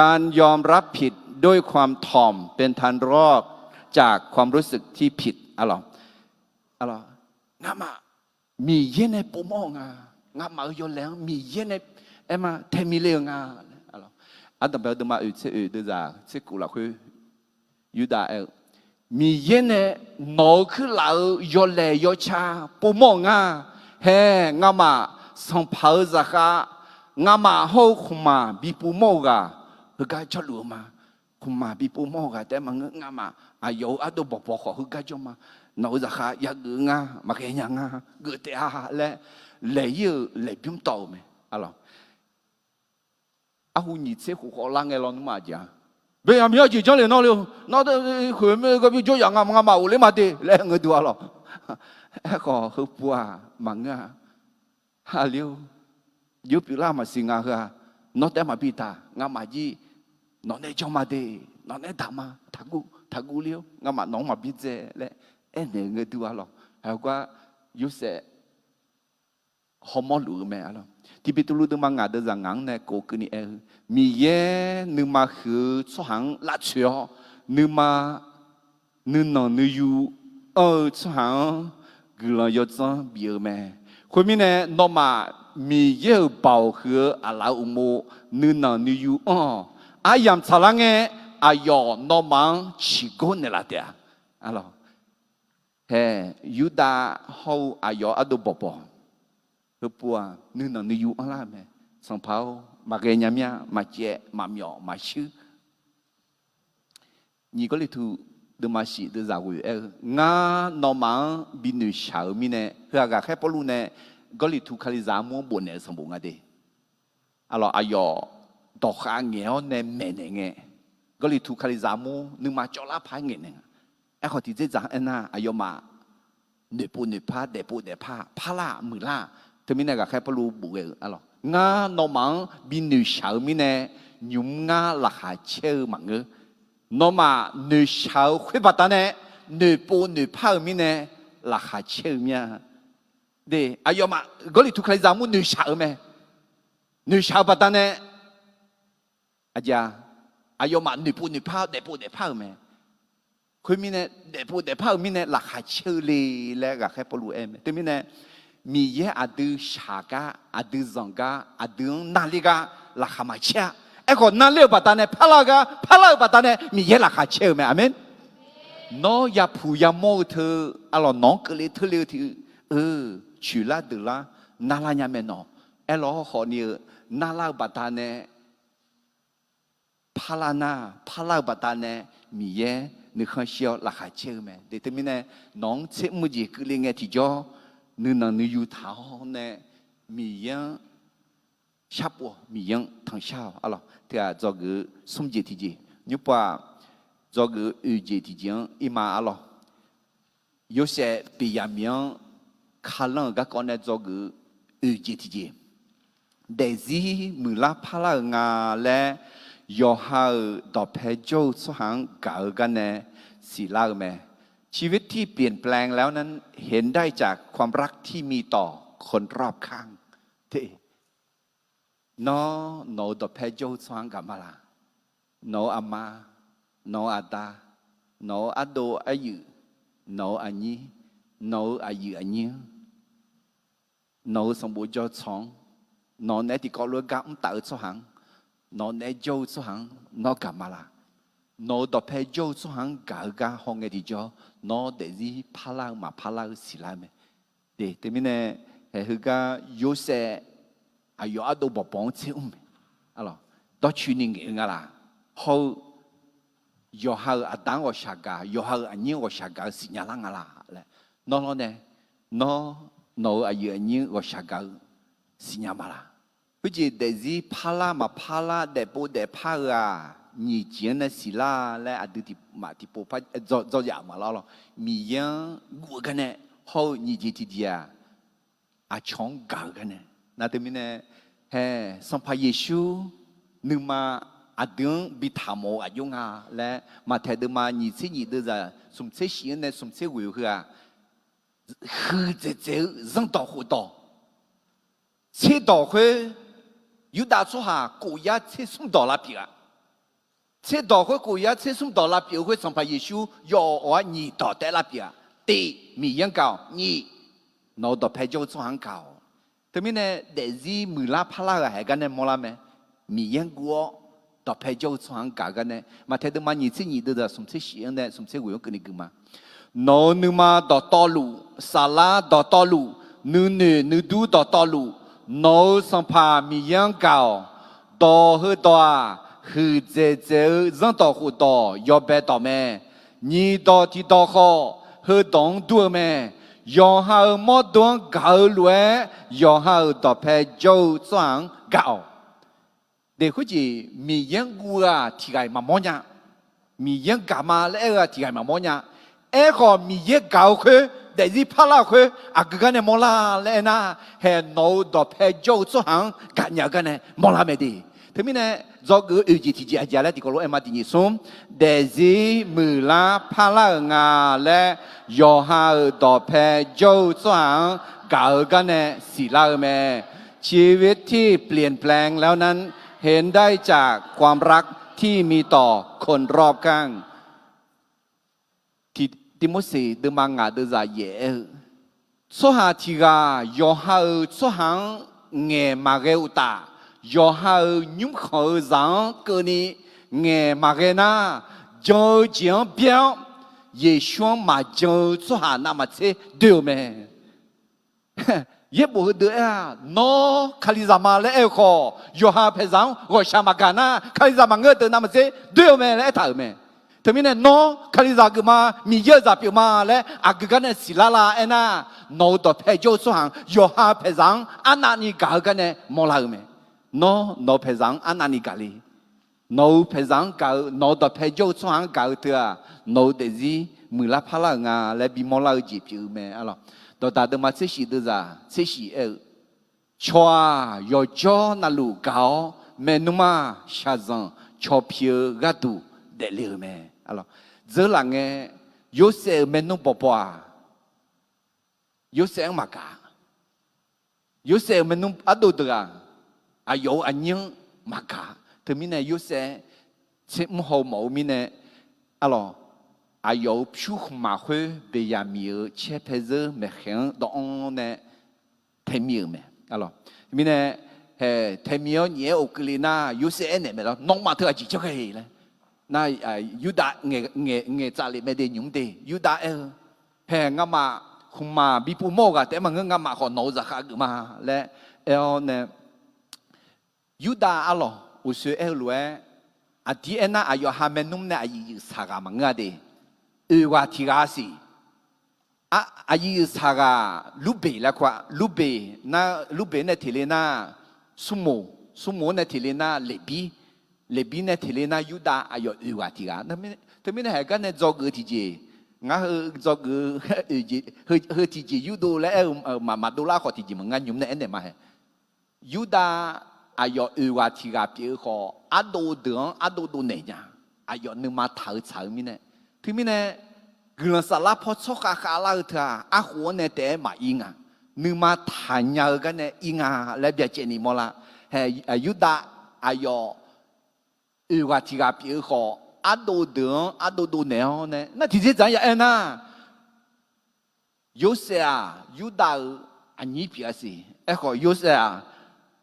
การยอมรับผิดด้วยความถ่อมเป็นทางรอดจากความรู้สึกที่ผิด arlawq, arlawq, ngamaf Miqyaer nae povmawr-eu nga. Ngamaf-euq yawlaeq-anr Miqyaer nae aerma tae mi le-eu nga. Ardanqbae-eu deuvma oeq tser oeq deuvzaq tser kov lafkhoer, Yurdav aer-eu, Miqyaer nae nawq-euq kuirlaf-euq yawlaeq yawca povmawr-eu nga. Hae, ngamaf sanqpaq-euq zaqkhav Ngamaf hawr-eu khmqmaq bipov mawr-eu ghaq heugar jawrluf-eu ma. Khmqmaq bipov mawr-eu ghaq taef-aer maqngeur, ngamaf aqyawf-euq ardov bawqbawq khawf heugar jawr ma. Nawq-euq zaqkhav yageuf-eu ngar maqghae nya ngar geuf taef-a laer laeq-ir-euq laeqbymr tawv-euq mae. Arlawq, arhu nyiq tser khof khawf lar ngae lawnmr-aq jeq-a, Beqyaqmiq arjeq janrle nawr le-eu, nawr khoeq mae gawbymr jawr yaf nga, ngamaf ghofler ma de laer ngeur duq-a lawq. Aerkhawf heupov-aq maqngeur-a. Aqli-or, jawr pyeuflar maqsiq nga heu-aq, nawr taef-aer maqbi taq, ngamaf jir nawq nae jawr ma de, nawq nae daq ma, taqguv taqguv le-or, ngamaf nawq-anr maqbi dzae laer aernaeq-eu ngeur duq-a lawq. Heugar Yorsaev hawmawr luf-eu mae. Tiqbeqtuvluv deuvma ngaq deuvzaq ngaq-anr nae kov keuvni aer-eu, Miqyaer nuima huiq-eu tsawrhaq-anr lavtsoeq-awr, nuima nuinanq nuiyu anr-eu tsawrhaq-anr guiqlanq yawdzanr bif-eu mae. Khoermirnae, nawmaf Miqyaer-euq baoq huiq-eu aqlaf-euq uqmov nuinanq nuiyu anr-awq. Aryamq tsaqlar ngae, aqyawf nawmaf-anr ciqgor naeqlaf taef-a. Hae, Yurdav hawr-eu aqyawf ardov bawqbawq, heupov-aq nuinanq nuiyu anrlar-eu mae. Sanqpaq-or, maqghae nya mir-a, maqcaev maqmyawf maqshuir. Nyiq Gawrliqtu deuvma shif deuvzaq ghoeq aer-eu, Ngar nawmaf-anr bi noeqshaq-euq mirnae, heu-aq ghaqkhaer Pawrluv nae Gawrliqtu Kalizaq armur-anr bofnaeq-eu sanqbof nga de. Arlawq, aqyawf dawqkhav ngaeq-awr nae maeqnaeq ngae, Gawrliqtu Kalizaq armur nuima cawvlar paq-aer ngaeqnaeq nga. Aerkhawf tiqdzerdzaq-anr aernar, aqyawfmaf noeqpov noeqpar, daefpov daefpar, parlar-aq muiqlar-aq. Teumirnae ghaqkhaer Pawrluv bof ghae-eu, Arlawq, ngar nawmaf-anr bi noeqshaq-euq mirnae, nymq mr ngar laqkhaq caer-eu maqngeur. Nawmaf noeqshaq-eu khoer baqdanae, noeqpov noeqpar-euq mirnae laqkhaq caer-eu mir-a. De, aqyawfmaf Gawrliqtu Kalizaq armur noeqshaq-eu mae. Noeqshaq-eu baqdanae, aqjeq-a, aqyawfmaf noeqpov noeqpar, daefpov daefpar-euq mae. Khoermirnae, daefpov daefpar-euq mirnae laqkhaq caer-eu le laer ghaqkhaer Pawrluv aer mae. Teumirnae, Miqyaer aqdui shaq gar, aqdui zanq gar, aqdui-anr narler gar laqkhaq maqcaer-a. Aerkhawf narler-euq baqdanae parlar-eu gar, parlar-eu baqdanae Miqyaer laqkhaq caer-eu mae. Aqmeq. Nawr yapuq yamawr-eu teu, arlawq, nawq-anr keuvle teule-eu tiq, eu, coeqlar deuqlar narlar nya mae nawq. Aerlawr khawfni-eu, narlar-eu baqdanae parlar nar, parlar-eu baqdanae Miqyaer nuikhanr shir-awr laqkhaq caer-eu mae. De teumirnae, nawq-anr tser mr-eu jeq keuvle ngae tiqjawr, nuinanq nuiyu taq-awr nae Miqyaer-anr sharpov-awq, Miqyaer-anr tanqshar-awq. Arlawq, teu-aq dzawgeuf-eu smr jeq tiqjeq, nymrpov-aq, dzawgeuf-eu oeq jeq tiqjeq-anr irma arlawq, Yorsaev Beqyaqmiq-anr kalanr-euq garkawv nae dzawgeuf-eu oeq jeq tiqjeq, daefzir muiqlar parlar-euq nga laer yawqha-euq dawqpae jawr-eu tsawrhaq-anr gaq-eu gar nae siqlar-eu mae. ชีวิตที่เปลี่ยนแปลงแล้วนั้น เห็นได้จากความรักที่มีต่อคนรอบข้าง Nawr, nawq-euq dawqpae jawr-eu tsawrhaq-anr gaq ma laq? Nawq-euq aqma, nawq-euq aqda, nawq-euq ardov aryuif, nawq-euq aqnyir, nawq-euq aqyuif aqnyir-anr, nawq-euq sanqbof jawr tsanq-anr, nawq naeq-aer tiqkawv lof-aer gar mr taf-eu tsawrhaq-anr, nawq naeq-aer jawr-eu tsawrhaq-anr nawr gaq ma laq? Nawq-euq dawqpae jawr-eu tsawrhaq-anr gaq-eu gar hawngae tiqjawr, nawr daefzir parlar-eu maqparlar-eu siqlar-eu mae. De teumirnae, haeq heugar Yorsaev aqyawf ardov bawqbawq-anr tser mr mae. Dawrcoeni ngaeq-eu nga laq? Hawr-eu yawqha-euq aqda-anr ghawqshaq gaq, yawqha-euq aqnyir-anr ghawqshaq gaq-eu siqnya lar nga laq laer, nawr lawrnae, nawr, nawq-euq aqyuif aqnyir-anr ghawqshaq gaq-eu siqnya ma laq? Khoerjeq daefzir parlar maqparlar, daefpov daefpar-eu-aq, nyiq jeq-anr nae siqlar laer aqdui tiqmaf tiqpov par dzawr yaf ma lawr lawr. Miqyaer-anr guv-eu gar nae, hawr-eu nyiq jeq tiqjeq-aq, aqcawq-anr gaq-eu gar nae. Nar teumirnae, hae, Sanqpaq Yeqsur nuima aqdui-anr bi taq mawf-eu aqjox nga laer, Maqtaeq deuvma nyiq tser nyiq deuvzaq smq tser shif-anr nae smq tser ghoeq-eu heu-aq, huiqdzaeq dzaeq-eu zanrdawq khofdawq, tserdawq khoer, Yurdav tsawrhaq khof yar tser smr dawq lavpyeuf-a. Tserdawq khoer khof yar tser smr dawq lavpyeuf-eu khoer Sanqpaq Yeqsur yawf awq-awq-aer nyiq dawq taef lavpyeuf-a. Tiq, Miqyaer-anr gaq-awq. Nyiq, nawq-euq dawqpae jawr-eu tsawrhaq-anr gaq-awq. Teumirnae daefzir muiqlar parlar-eu-aq haeq gar nae mawrlar mae. Miqyaer-anr guv-awr dawqpae jawr-eu tsawrhaq-anr gaq-eu gar nae, Maqtaeq deuvma nyiq tser nyiq deuvzaq smq tser shif-anr nae smq tser ghoeq-anr keuvni gui ma. Nawq-euq nuima dawqtawvluf, saflar dawqtawvluf, nuinoeq nuidur dawqtawvluf, Nawq-euq Sanqpaq Miqyaer-anr gaq-awq. Dawq heudawq-aq, huiqdzaeq dzaeq-eu zanrdawq khofdawq yawbae dawq mae. Nyiq dawq tiq dawq khawf, heudawq-anr dur-eu mae. Yawqha-euq mawrdo-anr gaq-eu lof-aer, yawqha-euq dawqpae jawr-eu tsawrhaq-anr gaq-awq. Deq khoerjeq Miqyaer-anr guv-eu-aq tiq ghaq-iq maqmawr nya. Miqyaer-anr gaq ma laer aer-eu-aq tiq ghaq-iq maqmawr nya. Aerkhawf, Miqyaer gaq-eu khoer, daefzir parlar-euq khoer, aqgeu gar nae mawrlar laer aernar, haeq nawq-euq dawqpae jawr-eu tsawrhaq-anr gaqnya-eu gar nae mawrlar mae de. Teumirnae, dzawgeuf-eu oeq jeq tiqjeq aqjeq laer tiqkawv lof-aer ma de nyiq smr, daefzir muiqlar parlar-euq nga laer, yawqha-euq dawqpae jawr-eu tsawrhaq-anr gaq-eu gar nae siqlar-eu mae. ชีวิตที่เปลี่ยนแปลงแล้วนั้น เห็นได้จากความรักที่มีต่อคนรอบข้าง Tiq Tirmorseq deuvma ngaq deuvzaq yaef aer-eu, tsawrhaq tiq ghaq yawqha-euq tsawrhaq-anr ngaeq maqghae uqtaf, yawqha-euq nymrkhanq-eu zaq-anr keuvni ngaeq maqghae nar, jan-eu jeq-anr byaer-awr, Yeqsur-anr maqjan-eu tsawrhaq navmaqtser doe-eu mae. Yaerbof heudeuq aer-aq, nawr Kalizaq ma laer aer-eu khawf, yawqha paeqzaq-anr ghawqshaq maqgaq nar, Kalizaq maqngeur-eu deuq navmaqtser doe-eu mae laer aertaq-euq mae. Teumirnae nawr Kalizaq geufma, Miqyaer-euq zaq pyeufma laer aqgeu gar nae siqlar la aernar, nawq-euq dawqpae jawr-eu tsawrhaq-anr yawqha paeqzaq-anr arnavni gaq-eu gar nae mawrlar-eu mae. Nawr nawq-eu paeqzaq-anr arnavni gaq le. Nawq-euq paeqzaq-anr gaq-eu, nawq-euq dawqpae jawr-eu tsawrhaq-anr gaq-eu teu-aq, nawq-euq daefzir muiqlar parlar-euq nga laer bimawr lar-eu jeq pyeuf-eu mae. Dawqdaq deuvma tser shif deuvzaq tser shif aer-eu, cawq-aq yawqjawr navluf gaq-awr, maernmr-aq shaqzanq caw pi-eu gharduq daefle-euq mae. Dzeurlaf ngae, Yorsaev-euq maernmr bawqbaw-aq, Yorsaev-anr maqgaq. Yorsaev-euq maernmr ardov deuq-aq, aqyawf-euq aqnyir-anr maqgaq. Teumirnae Yorsaev tser mr haw-eu mawf-eu mirnae, arlawq, aqyawf-euq pyur khmqmaq khoer Beqyaqmiq-euq caer pae zeur maeqkhaeq-anr dawvanr nae taemi-euq mae. Mirnae, haeq taemi-awr nyaef-aer of keuvle nar, Yorsaev aernaeq mae lawr, nawmaf teu aqjeq janr ghae laer. Nar, Yurdav ngaeqtsaf lef mae de nymq-mr de, Yurdav aer-eu, haeq ngamaf khmqmaq bi pov mawr-eu ghaq taef-aer maqngeur, ngamaf khawf nawq-euq zaqkhav geuf ma laer aer-awr nae, Yurdav arlawq uqsoe aer-eu lof-aer, aqdir aernar aqyawf ha maernmr nae aqyuif yuif saq ghaq maqngeur-a de. Oeq ghaq tiq ghaq siq. Aqyuif yuif saq ghaq Lurbeq laer kur-a. Lurbeq nar, Lurbeq nae teq le nar, Smrmoq, Smrmoq-anr nae teq le nar Leqbir, Leqbir nae teq le nar Yurdav, aqyawf oeq ghaq tiq ghaq. Teumirnae haeq gar nae dzawgeuf-eu tiqjeq, ngar heu dzawgeuf-eu heu tiqjeq yurdov laer aer-eu maqdov lar khawf tiqjeq maqnga nymq nae aernaeq ma haeq. Yurdav aqyawf oeq ghaq tiq ghaq pyeuf-eu khawf, ardov deuq-anr ardov dovnaeq nya. Aqyawf nuima taq-eu tsaq-eu mirnae. Teumirnae, guiqlanq saflar paw tsawrkhav khavlar-eu teu-aq, arkhof-anr nae taef-aer maqir nga. Nuima taqnya-eu gar nae ir nga laer byacaevni mawrlar. Haeq, Yurdav aqyawf oeq ghaq tiq ghaq pyeuf-eu khawf, ardov deuq-anr ardov dovnaeq-awr nae nar tiqjeq dzaq-anr ya aer nar, Yorsaev-aq, Yurdav-euq aqnyir pyeuf-a siq. Aerkhawf, Yorsaev-aq,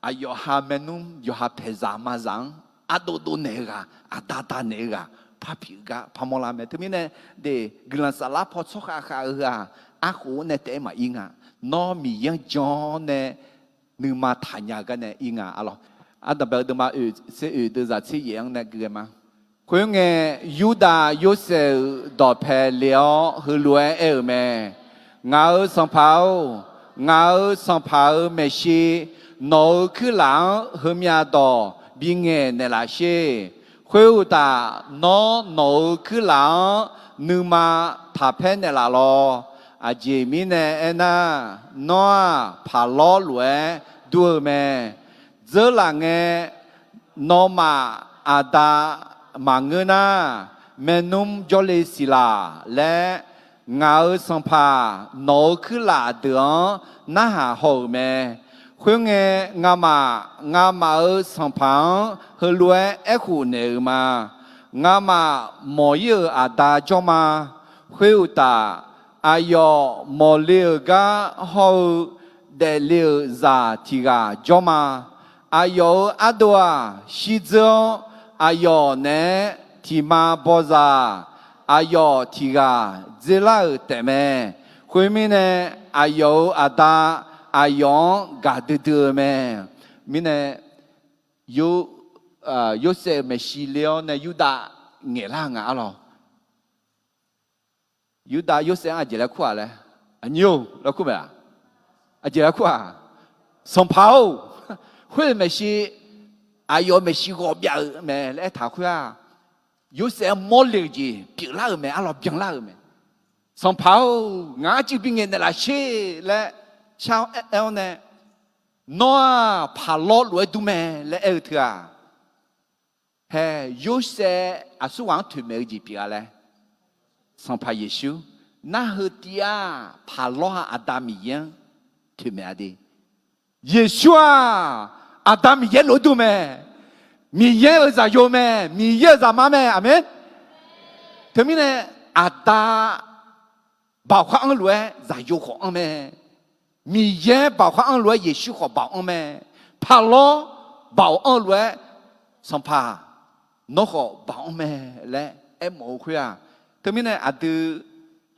aqyawf ha maernmr, yawqha paeqzaq mazaq-anr ardov dovnaeq-eu ghaq, aqda danaeq-eu ghaq, par pyeuf-eu gar parmawr lar mae. Teumirnae, de, guiqlanq saflar paw tsawrkhav khav-eu heu-aq, arkhof-anr nae taef-aer maqir nga. Nawr Miqyaer-anr jan-awr nae nuima taqnya-eu gar nae ir nga, arlawq. Ardanqbae-eu deuvma oeq tser oeq deuvzaq tser yaef-anr nae gui ghae ma. Khoerngae, Yurdav Yorsaev-euq dawqpae le-awr heulof-aer aer-euq mae. Ngaq-euq sanqpaq-or, ngaq-euq sanqpaq-euq maeqshi nawq-euq kuirlaf-anr heumyav dawq bingaeq naeqlaf sher. Khoeruqtaf, nawr nawq-euq kuirlaf-anr nuima taqpaer naeqlaf lawq. Aqjeq mirnae aernar, nawr-aq, paqlawr lof-aer dur-eu mae. Dzeurlaf ngae, nawmaf aqda maqngeur nar, maernmr jawrle siq laq laer, ngaq-euq sanqpaq nawq-euq kuirlaf deuq-anr narhaq haw-euq mae. Khoerngae, ngamaf, ngamaf-euq sanqpaq-anr heulof-aer aerkhof naeq-euq ma. Ngamaf mawq-ir-euq aqda jawr ma. Khoeruqtaf, aqyawf mawqle-euq gar hawr-eu daefle-euq zaq tiq ghaq jawr ma. Aqyawf-euq ardov-aq, shirdzeur-awr, aqyawf naeq-aer tiq ma bawzaq, aqyawf tiq ghaq dzerlar-euq taefmae. Khoermirnae, aqyawf-euq aqda aqyawf-anr gaqdui dui-eu mae. Mirnae, Yorsaev-euq maeqshi le-awr nae Yurdav ngaeqlar-eu nga arlawq. Yurdav Yorsaev-anr aqjeq laer kur-aq laer, aqnyir-or laer kur mae-aq, aqjeq laer kur-aq, Sanqpaq-or, khoer-euq maeqshi, aqyawf-euq maeqshi ghawqbyav-eu mae laer aertaq khoer-aq, Yorsaev-anr mawrle-euq jeq pyeuflar-euq mae arlawq, byanlar-euq mae. Sanqpaq-or, ngaq arcuiv bingaeq naeqlaf sher laer shar-awr aer-awr nae, Nawr-aq paqlawr lof-aer dur mae laer aer-eu teu-aq, hae, Yorsaev aqsurghaq-anr toeqmaeq-eu jeq pyeuf-a laer, Sanqpaq Yeqsur, nar heu tiv-aq paqlawr-aq Aqda Miqyaer-anr toeqmaeq-a de. Yeqsur-aq, Aqda Miqyaer lof-aer dur mae. Miqyaer-euq zaqyo mae. Miqyaer-euq zaqmar mae. Aqmeq. Teumirnae, Aqda baoq khar anr lof-aer zaqyo khawf anr mae. Miqyaer baoq khar anr lof-aer Yeqsur khawf baoq anr mae. Paqlawr baoq anr lof-aer Sanqpaq nawr khawf baoq anr mae laer aermawf-eu khoer-aq, teumirnae aqdui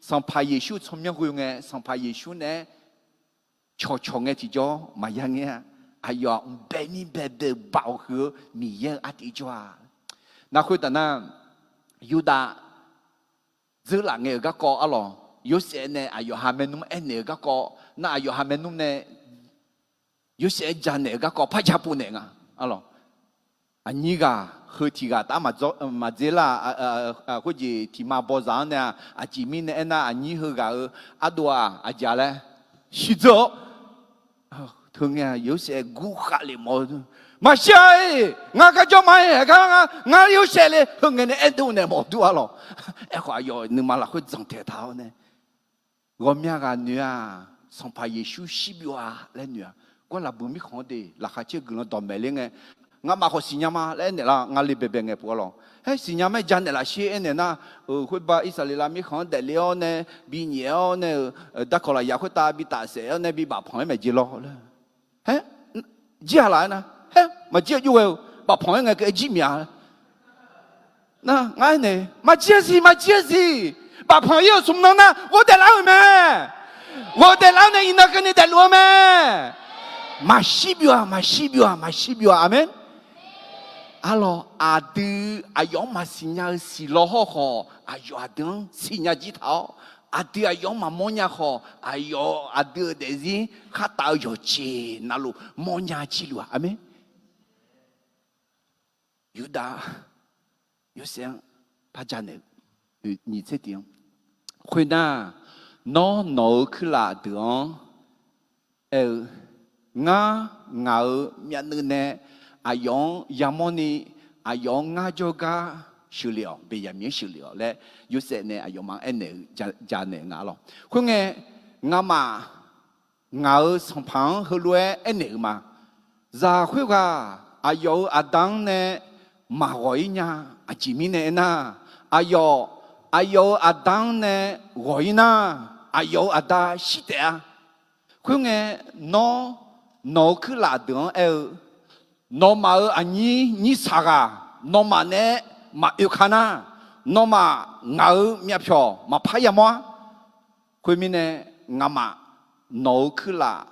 Sanqpaq Yeqsur tsawrmyanr ghoe ngae, Sanqpaq Yeqsur naeq-aer cawqcawq ngae tiqjawr maqya ngae-a. Aqyawf-aq mqbae mir baebae-eu baoq huiq-eu Miqyaer-euq artiv jawr-a. Nar khoertaf nar, Yurdav dzeurlaf ngae-euq garkawv arlawq, Yorsaev nae aqyawf ha maernmr aernaeq-euq garkawv nar, aqyawf ha maernmr nae Yorsaev-aer janaeq-euq garkawv par ja pov naeq nga arlawq. Aqnyir ghaq heu tiq ghaq taf maqdzer lar, khoerjeq tiq ma bawzaq-anr nae-aq, aqjeq mirnae aernar aqnyir heughaq-euq ardov-aq aqjeq laer shirdzeur-awr, teu ngae-aq Yorsaev gurkhav lef mawf-eu, Maqshir-a-iq, ngar garjawr ma-iq, haeq gar ngar Yorsaev le heu ngae nae aerdov naeq mawf dur arlawq. Aerkhawf aqyawf nuima lafkhoer dzanqtaeq taq-awr nae, ghawqmya ghaq noeq-aq, Sanqpaq Yeqsur shirbyov-a laer noeq-aq, gawrlaf buq mirkhanq-anr de laqkhaq caer guiqlanq dawqmaeq ler ngae, Ngamaf khawf siqnya ma laer aernaeq lar, nga le baebae ngae pov arlawq. Haer siqnya mae, janaeq laf sher aernaeq nar, khoerba Irsaqleqlav mirkhanq-anr daefle-awr nae, binyaef-awr nae-euq darkawq lafyaq khoertav bi tafsaef-awr nae bi bafpanq-aer maeq jeq lawr laer. Haer, jir-aq laf-aer nar, haer maqjir-eu jov ghae-eu, bafpanq-aer ngae keuv-aer jir mya. Nar ngar aernaeq, maqjir-a siq, maqjir-a siq. Bafpanq-ir-euq smq nan nar ghofdaef lar-euq mae. Ghofdaef lar-awr nae iqnan keuvni daefluf-eu mae. Maqshir byov-aq, maqshir byov-aq, maqshir byov-aq. Aqmeq. Arlawq, aqdui aqyawf-anr maqsiq nya-eu siq law hawrkhawf, aqyawf aqdui-anr siqnya jir taq-awr, aqdui aqyawf-anr maqmawr nya khawf, aqyawf aqdui-euq daefzir khartaf-eu yawqjeq navluf mawrnya jir luf-aq. Aqmeq. Yurdav Yorsaev-anr par janaeq-eu nyiq tser tiq-anr, khoernar, nawr nawq-euq kuirlaf deuq-anr aer-eu, ngar ngaq-euq myavnuiv nae aqyawf-anr yamawrni, aqyawf-anr ngar jawrgar sheuqlef-awq, Beqyaqmiq-anr sheuqlef-awq laer Yorsaev nae aqyawfmaf-anr aernaeq-eu janaeq nga lawr. Khoerngae, ngamaf ngaq-euq Sanqpaq-anr heulof-aer aernaeq-eu ma. Zaq khoerghaq aqyawf-euq aqda-anr nae maqghawq-ir nya. Aqjeq mirnae aernar, aqyawf, aqyawf-euq aqda-anr nae ghawq-ir nar, aqyawf-euq aqda shir taef-a. Khoerngae, nawr nawq-euq kuirlaf deuq-anr aer-eu, nawmaf-euq aqnyir nyirsaq ghaq nawmaf naeq-aer maqoe ka nar, nawmaf ngaq-euq myavpyawq maqpar yamawr-ar. Khoermirnae, ngamaf nawq-euq kuirlaf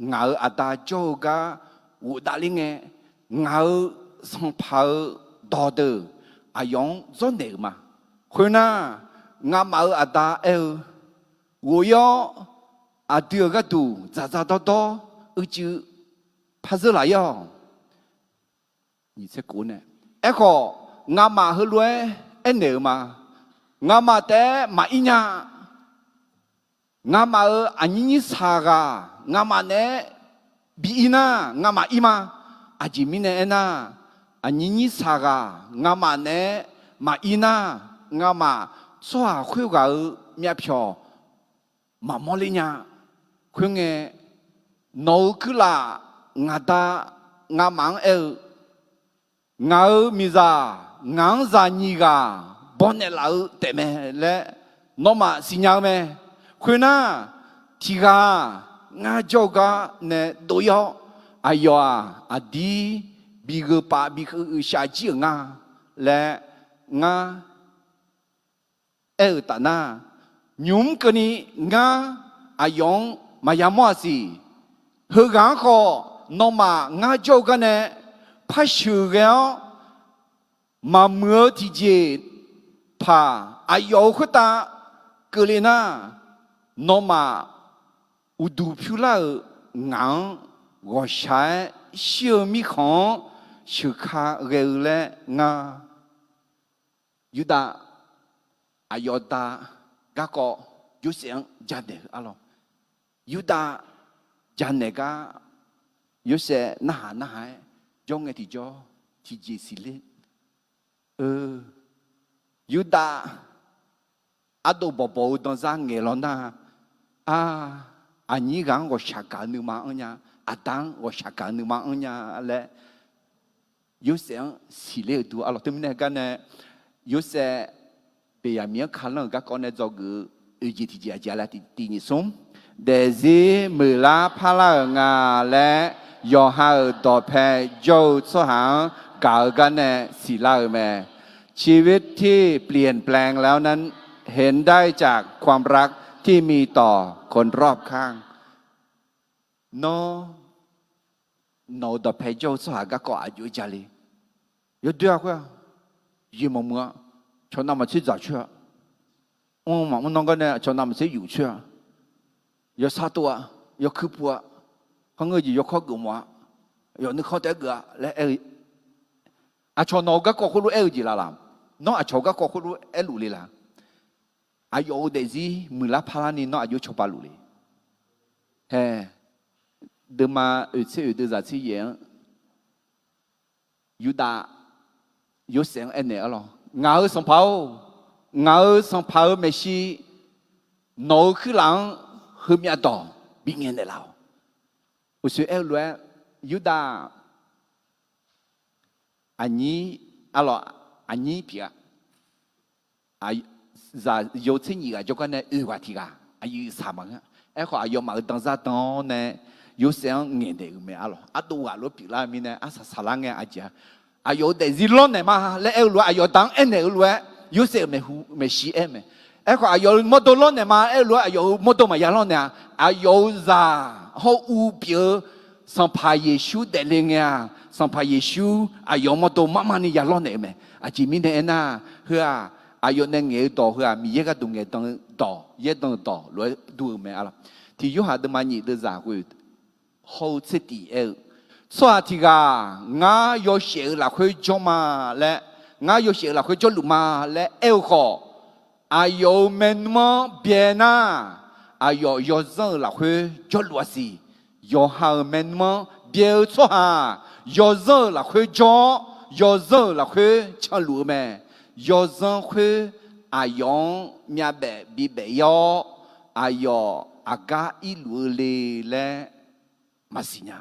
ngaq-euq aqda jawr-eu gar ghofdav ler ngae, ngaq-euq Sanqpaq-euq dawqdeuq aqyawf-anr dzawrnaeq-euq ma. Khoernar, ngamaf-euq aqda aer-eu, ghof-ir-awr aqdui-euq gharduq dzaqdzaq dawrdawr uicuiv par zeur laf-ir-awq. Aerkhawf, ngamaf heulof-aer aernaeq-euq ma. Ngamaf taef-aer maqir nya. Ngamaf-euq aqnyir nyirsaq ghaq ngamaf naeq-aer bi ir nar, ngamaf ir ma. Aqjeq mirnae aernar, aqnyir nyirsaq ghaq ngamaf naeq-aer maqir nar, ngamaf tsawrhaq khoerghaq-euq myavpyawq maqmawr ler nya. Khoerngae, nawq-euq kuirlaf ngaq da ngamaf-anr aer-eu, ngaq-euq miqzaq ngaq-anr zaq nyiq ghaq bawnaeq laf-eu taefmae laer nawmaf siqnya-eu mae. Khoernar, tiq ghaq ngar jawr-eu gar nae dov-ir-awr, aqyawf-aq aqdir bi gheu pav bi khav uiqshaq jir-euq nga laer ngar aer-euq taf nar, nymq mr keuvni ngar aqyawf-anr maqya mawr-a siq. Heughaq-anr khawf nawmaf ngar jawr-eu garnae par sheuqghae-awr, maqmuiq-eu tiqjeq paq aqyawf-euq khoertav keuvle nar, nawmaf uqduq pyur lar-euq ngaq-anr ghawqshaq-aer shir-eu mirkhanq-anr sheuqka ghae-eu laer ngar. Yurdav aqyawf da garkawv Yorsaev-anr janaeq-eu arlawr. Yurdav janaeq gar Yorsaev narhaq narhaq-aer jawr ngae tiqjawr tiqjeq siqler-eu, Yurdav ardov bawqbawq-eu danzar ngaeq lawr nar, a, aqnyir ghaq-anr ghawqshaq gaq-eu nuima anrnya, aqda-anr ghawqshaq gaq-eu nuima anrnya laer Yorsaev-anr siqler-euq dur arlawr. Teumirnae heugar nae Yorsaev Beqyaqmiq-anr kalanr-euq garkawv nae dzawgeuf-eu oeq jeq tiqjeq aqjeq-a laer tiq nyiq smr. Daefzir muiqlar parlar-euq nga laer yawqha-euq dawqpae jawr-eu tsawrhaq-anr gaq-eu gar nae siqlar-euq mae. ชีวิตที่เปลี่ยนแปลงแล้วนั้น เห็นได้จากความรักที่มีต่อคนรอบข้าง Nawr, nawq-euq dawqpae jawr-eu tsawrhaq garkawv aqjox-aer ja le. Yawdoer-a khoer-aq, jeq maqmuiq-a, cawq navmaqtser dzaq coer-a, mr maqmr nanr gar nae cawq navmaqtser yuf coer-a, yawsar tov-a, yawkuir puv-a, khanr ngeur jeq yawkawr geufmawf-a, yawf nuikhanr taef-aer geuf-a laer aer-eu, aqcawq nawq-euq garkawv khoerlof aer-eu jeq laf laq? Nawr aqcawq-euq garkawv khoerlof aerluf le laq? Aqyawf-euq daefzir muiqlar parlarni nawr aqjox cawba luf le. Hae, deuvma oeq tser oeq deuvzaq tser yaef-anr, Yurdav Yorsaev-anr aernaeq arlawr, ngaq-euq sanqpaq-or, ngaq-euq sanqpaq-euq maeqshi nawq-euq kuirlaf-anr heumyav dawq bingaeq naeqlaf-awq. Uqshoe aer-eu lof-aer, Yurdav aqnyir, arlawr, aqnyir pyeuf-a. Zaqyo tser nyiq ghaq jawrgar nae oeq ghaq tiq ghaq aqyuif saq maqngeur. Aerkhawf aqyawfmaf-euq danzar dan-awr nae Yorsaev-anr ngaeqnaeq-euq mae arlawr. Ardov ghaq lof pyeuflar-eu mirnae arsaq saqlar ngae aqjeq-a. Aqyawf-euq daefzir lawrnaeq ma laer aer-eu lof-aer aqyawf da-anr aernaeq-eu lof-aer Yorsaev-euq maeqhu maeqshi aer-eu mae. Aerkhawf aqyawf-euq mawrdo lawrnaeq ma aer-eu lof-aer aqyawf-euq mawrdo maqya lawrnaeq-a. Aqyawf-euq zaq hawr uv pyeuf-eu Sanqpaq Yeqsur daefle ngae-aq, Sanqpaq Yeqsur aqyawf-euq mawrdo marmar ni ya lawrnaeq-eu mae. Aqjeq mirnae aernar, heu-aq, aqyawf nae ngaeq-eu dawq heu-aq Miqyaer gharduq ngaeqdan-eu dawq, yaerdan-eu dawq lof-aer dur-eu mae arlawr. Tiq Yorhaq deuvma nyiq deuvzaq ghoe hawr-eu tser tif aer-eu, tsawrhaq tiq ghaq ngar yawshaef-euq lafkhoer jawr ma laer, ngar yawshaef-euq lafkhoer jawrluf ma laer aer-eu khawf, aqyawf-euq maernmr-anr byae nar, aqyawf yawzanr-euq lafkhoer jawrluf-a siq. Yawqha-euq maernmr-anr byae-eu tsawrhaq, yawzanr-euq lafkhoer jawr-awr, yawzanr-euq lafkhoer canluf-eu mae. Yawzanr khoer aqyawf-anr myavbaef bibaef ir-awr, aqyawf aqgar irluf-eu le laer maqsiq nya.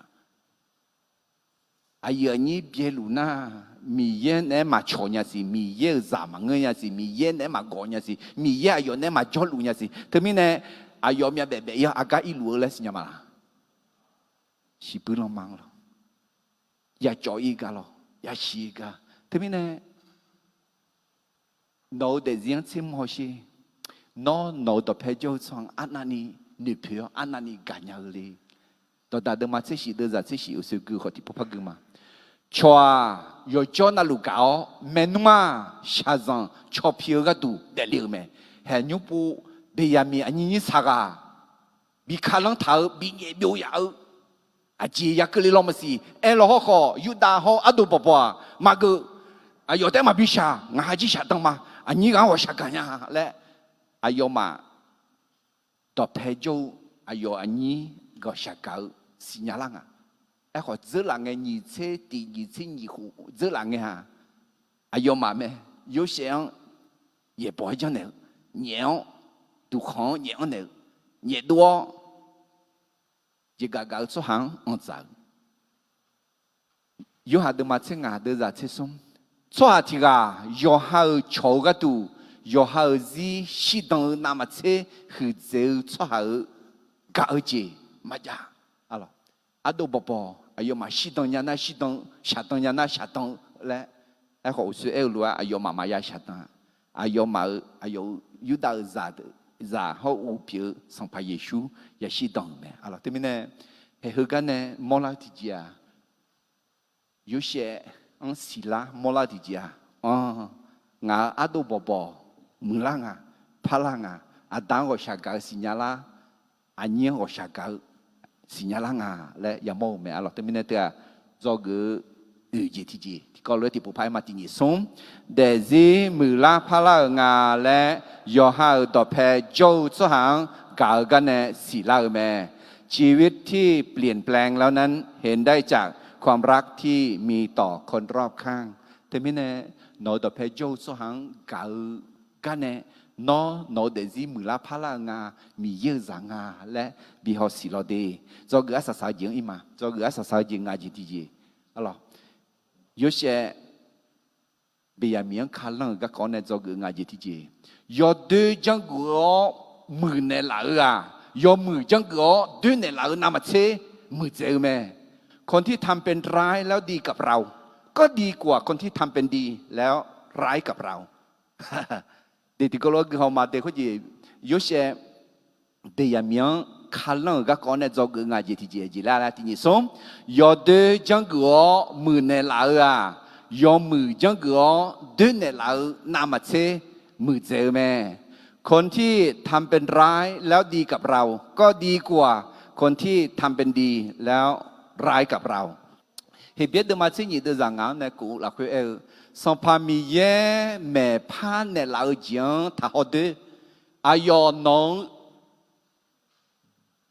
Aqyuif aqnyir byaeluf nar, Miqyaer naeq-aer maqcawq nya siq, Miqyaer-euq zaq maqngeur nya siq, Miqyaer naeq-aer maqgawv nya siq, Miqyaer aqyawf naeq-aer maqjawrluf nya siq. Teumirnae, aqyawf myavbaef baef ir-awr aqgar irluf-eu laer siqnya ma laq? Shiqbuir lanma-anr lawr, yacawv ir gar lawr, yashiq ir gar. Teumirnae, nawq-euq daefzir-anr tser mr hawsher. Nawr, nawq-euq dawqpae jawr-eu tsawrhaq-anr arnavni noeqpoeq-awr arnavni gaqnya-eu le. Dawqdaq deuvma tser shif deuvzaq tser shif-euq soeqgui khawf tiqpov par gui ma. Cawq-aq, yawqjawr navluf gaq-awr maernmr-aq, shaqzanq cawq pi-eu gharduq daefle-euq mae. Haeq nymr pov Beqyaqmiq aqnyir nyir saq ghaq bi kalanr taq-eu, bi nyaef byov yaf-eu, aqjeq ya keuvle law maqsiq. Aerlaw hawrkhawf, Yurdav hawr ardov bawqbawq-aq maqgeuf. Aqyawf taef-aer maqbi shaq, ngaq ha jir shaqdan ma, aqnyir ghaq-anr ghawqshaq gaqnya laer, aqyawfmaf dawqpae jawr-eu aqyawf aqnyir ghawqshaq gaq-eu siqnya lar nga. Aerkhawf, dzeurlaf ngae nyiq tser tiq nyiq tser nyiq khof dzeurlaf ngae-aq, aqyawfmaf mae, Yorsaev-anr yaeqbawq-aer janrnaeq-eu, nyaef-anr, duqkhanq-anr nyaef-anr naeq-eu, nyaef dov-awr jeqgaf gaf-eu tsawrhaq-anr anqdzaq-eu. Yorhaq deuvma tser ngaq deuvzaq tser smr, tsawrhaq tiq ghaq yawqha-euq cawq-eu gharduq, yawqha-euq zir shirdan-eu navmaqtser huiqdzaeq-eu tsawrhaq-euq gaq-eu jeq maqjav. Ardov bawqbawq aqyawfmaf shirdan nya nar shirdan, shaqdan nya nar shaqdan laer, aerkhawf uqshoe aer-eu lof-aer aqyawfmaf maqya shaqdan-a. Aqyawfmaf-euq, aqyawf-euq Yurdav-euq zaq, zaq hawr uv pyeuf-eu Sanqpaq Yeqsur yashir dan-euq mae. Arlawq teumirnae, Haeq heugar nae mawrlar-eu tiqjeq-aq, Yorsaev-anr siqlar mawrlar-eu tiqjeq-aq, anr, ngaq-euq ardov bawqbawq muiqlar nga, parlar nga, aqda-anr ghawqshaq gaq-eu siqnya lar, aqnyir-anr ghawqshaq gaq-eu siqnya lar nga laer yamawr-eu mae. Arlawq, teumirnae teu-aq, dzawgeuf-eu oeq jeq tiqjeq tiqkawv lof-aer tiqpov par-aer ma. Tiqnyif smr, daefzir muiqlar parlar-euq nga laer yawqha-euq dawqpae jawr-eu tsawrhaq-anr gaq-eu gar nae siqlar-eu mae. ชีวิตที่เปลี่ยนแปลงแล้วนั้น เห็นได้จากความรักที่มีต่อคนรอบข้าง Teumirnae, nawq-euq dawqpae jawr-eu tsawrhaq-anr gaq-eu gar nae, nawr nawq-eu daefzir muiqlar parlar-eu nga, Miqyaer-euq zaq nga laer bi haw siq law de. Dzawgeuf arsaq saq-eu jeq-anr ir ma. Dzawgeuf arsaq saq-eu jeq ngaq jeq tiqjeq. Arlawq, Yorsaev Beqyaqmiq-anr kalanr-euq garkawv-anr nae dzawgeuf ngaq jeq tiqjeq. Yawdoer janrgeuf-awr muiqnaeq laf-eu-aq, yawmuiq janrgeuf-awr doernaeq laf-eu navmaqtser muiqdzaeq-eu mae. คนที่ทำเป็นร้ายแล้วดีกับเรา ก็ดีกว่าคนที่ทำเป็นดีแล้วร้ายกับเรา Deq tiqkawv lof-aer guihaw ma de khoerjeq, Yorsaev Beqyaqmiq-anr kalanr-euq garkawv-anr nae dzawgeuf ngaq jeq tiqjeq jeq laer laer. Tiqnyif smr, yawdoer janrgeuf-awr muiqnaeq laf-eu-aq, yawmuiq janrgeuf-awr doernaeq laf-eu navmaqtser muiqdzaeq-eu mae. คนที่ทำเป็นร้ายแล้วดีกับเรา ก็ดีกว่าคนที่ทำเป็นดีแล้วร้ายกับเรา Heqbyaer deuvma tser nyif deuvzaq ngaq-anr nae kof-eu lafkhoer aer-eu, Sanqpaq Miqyaer maeqpar naeqlaf-eu jeq-anr taqhaw doer, aqyawf nawq-eu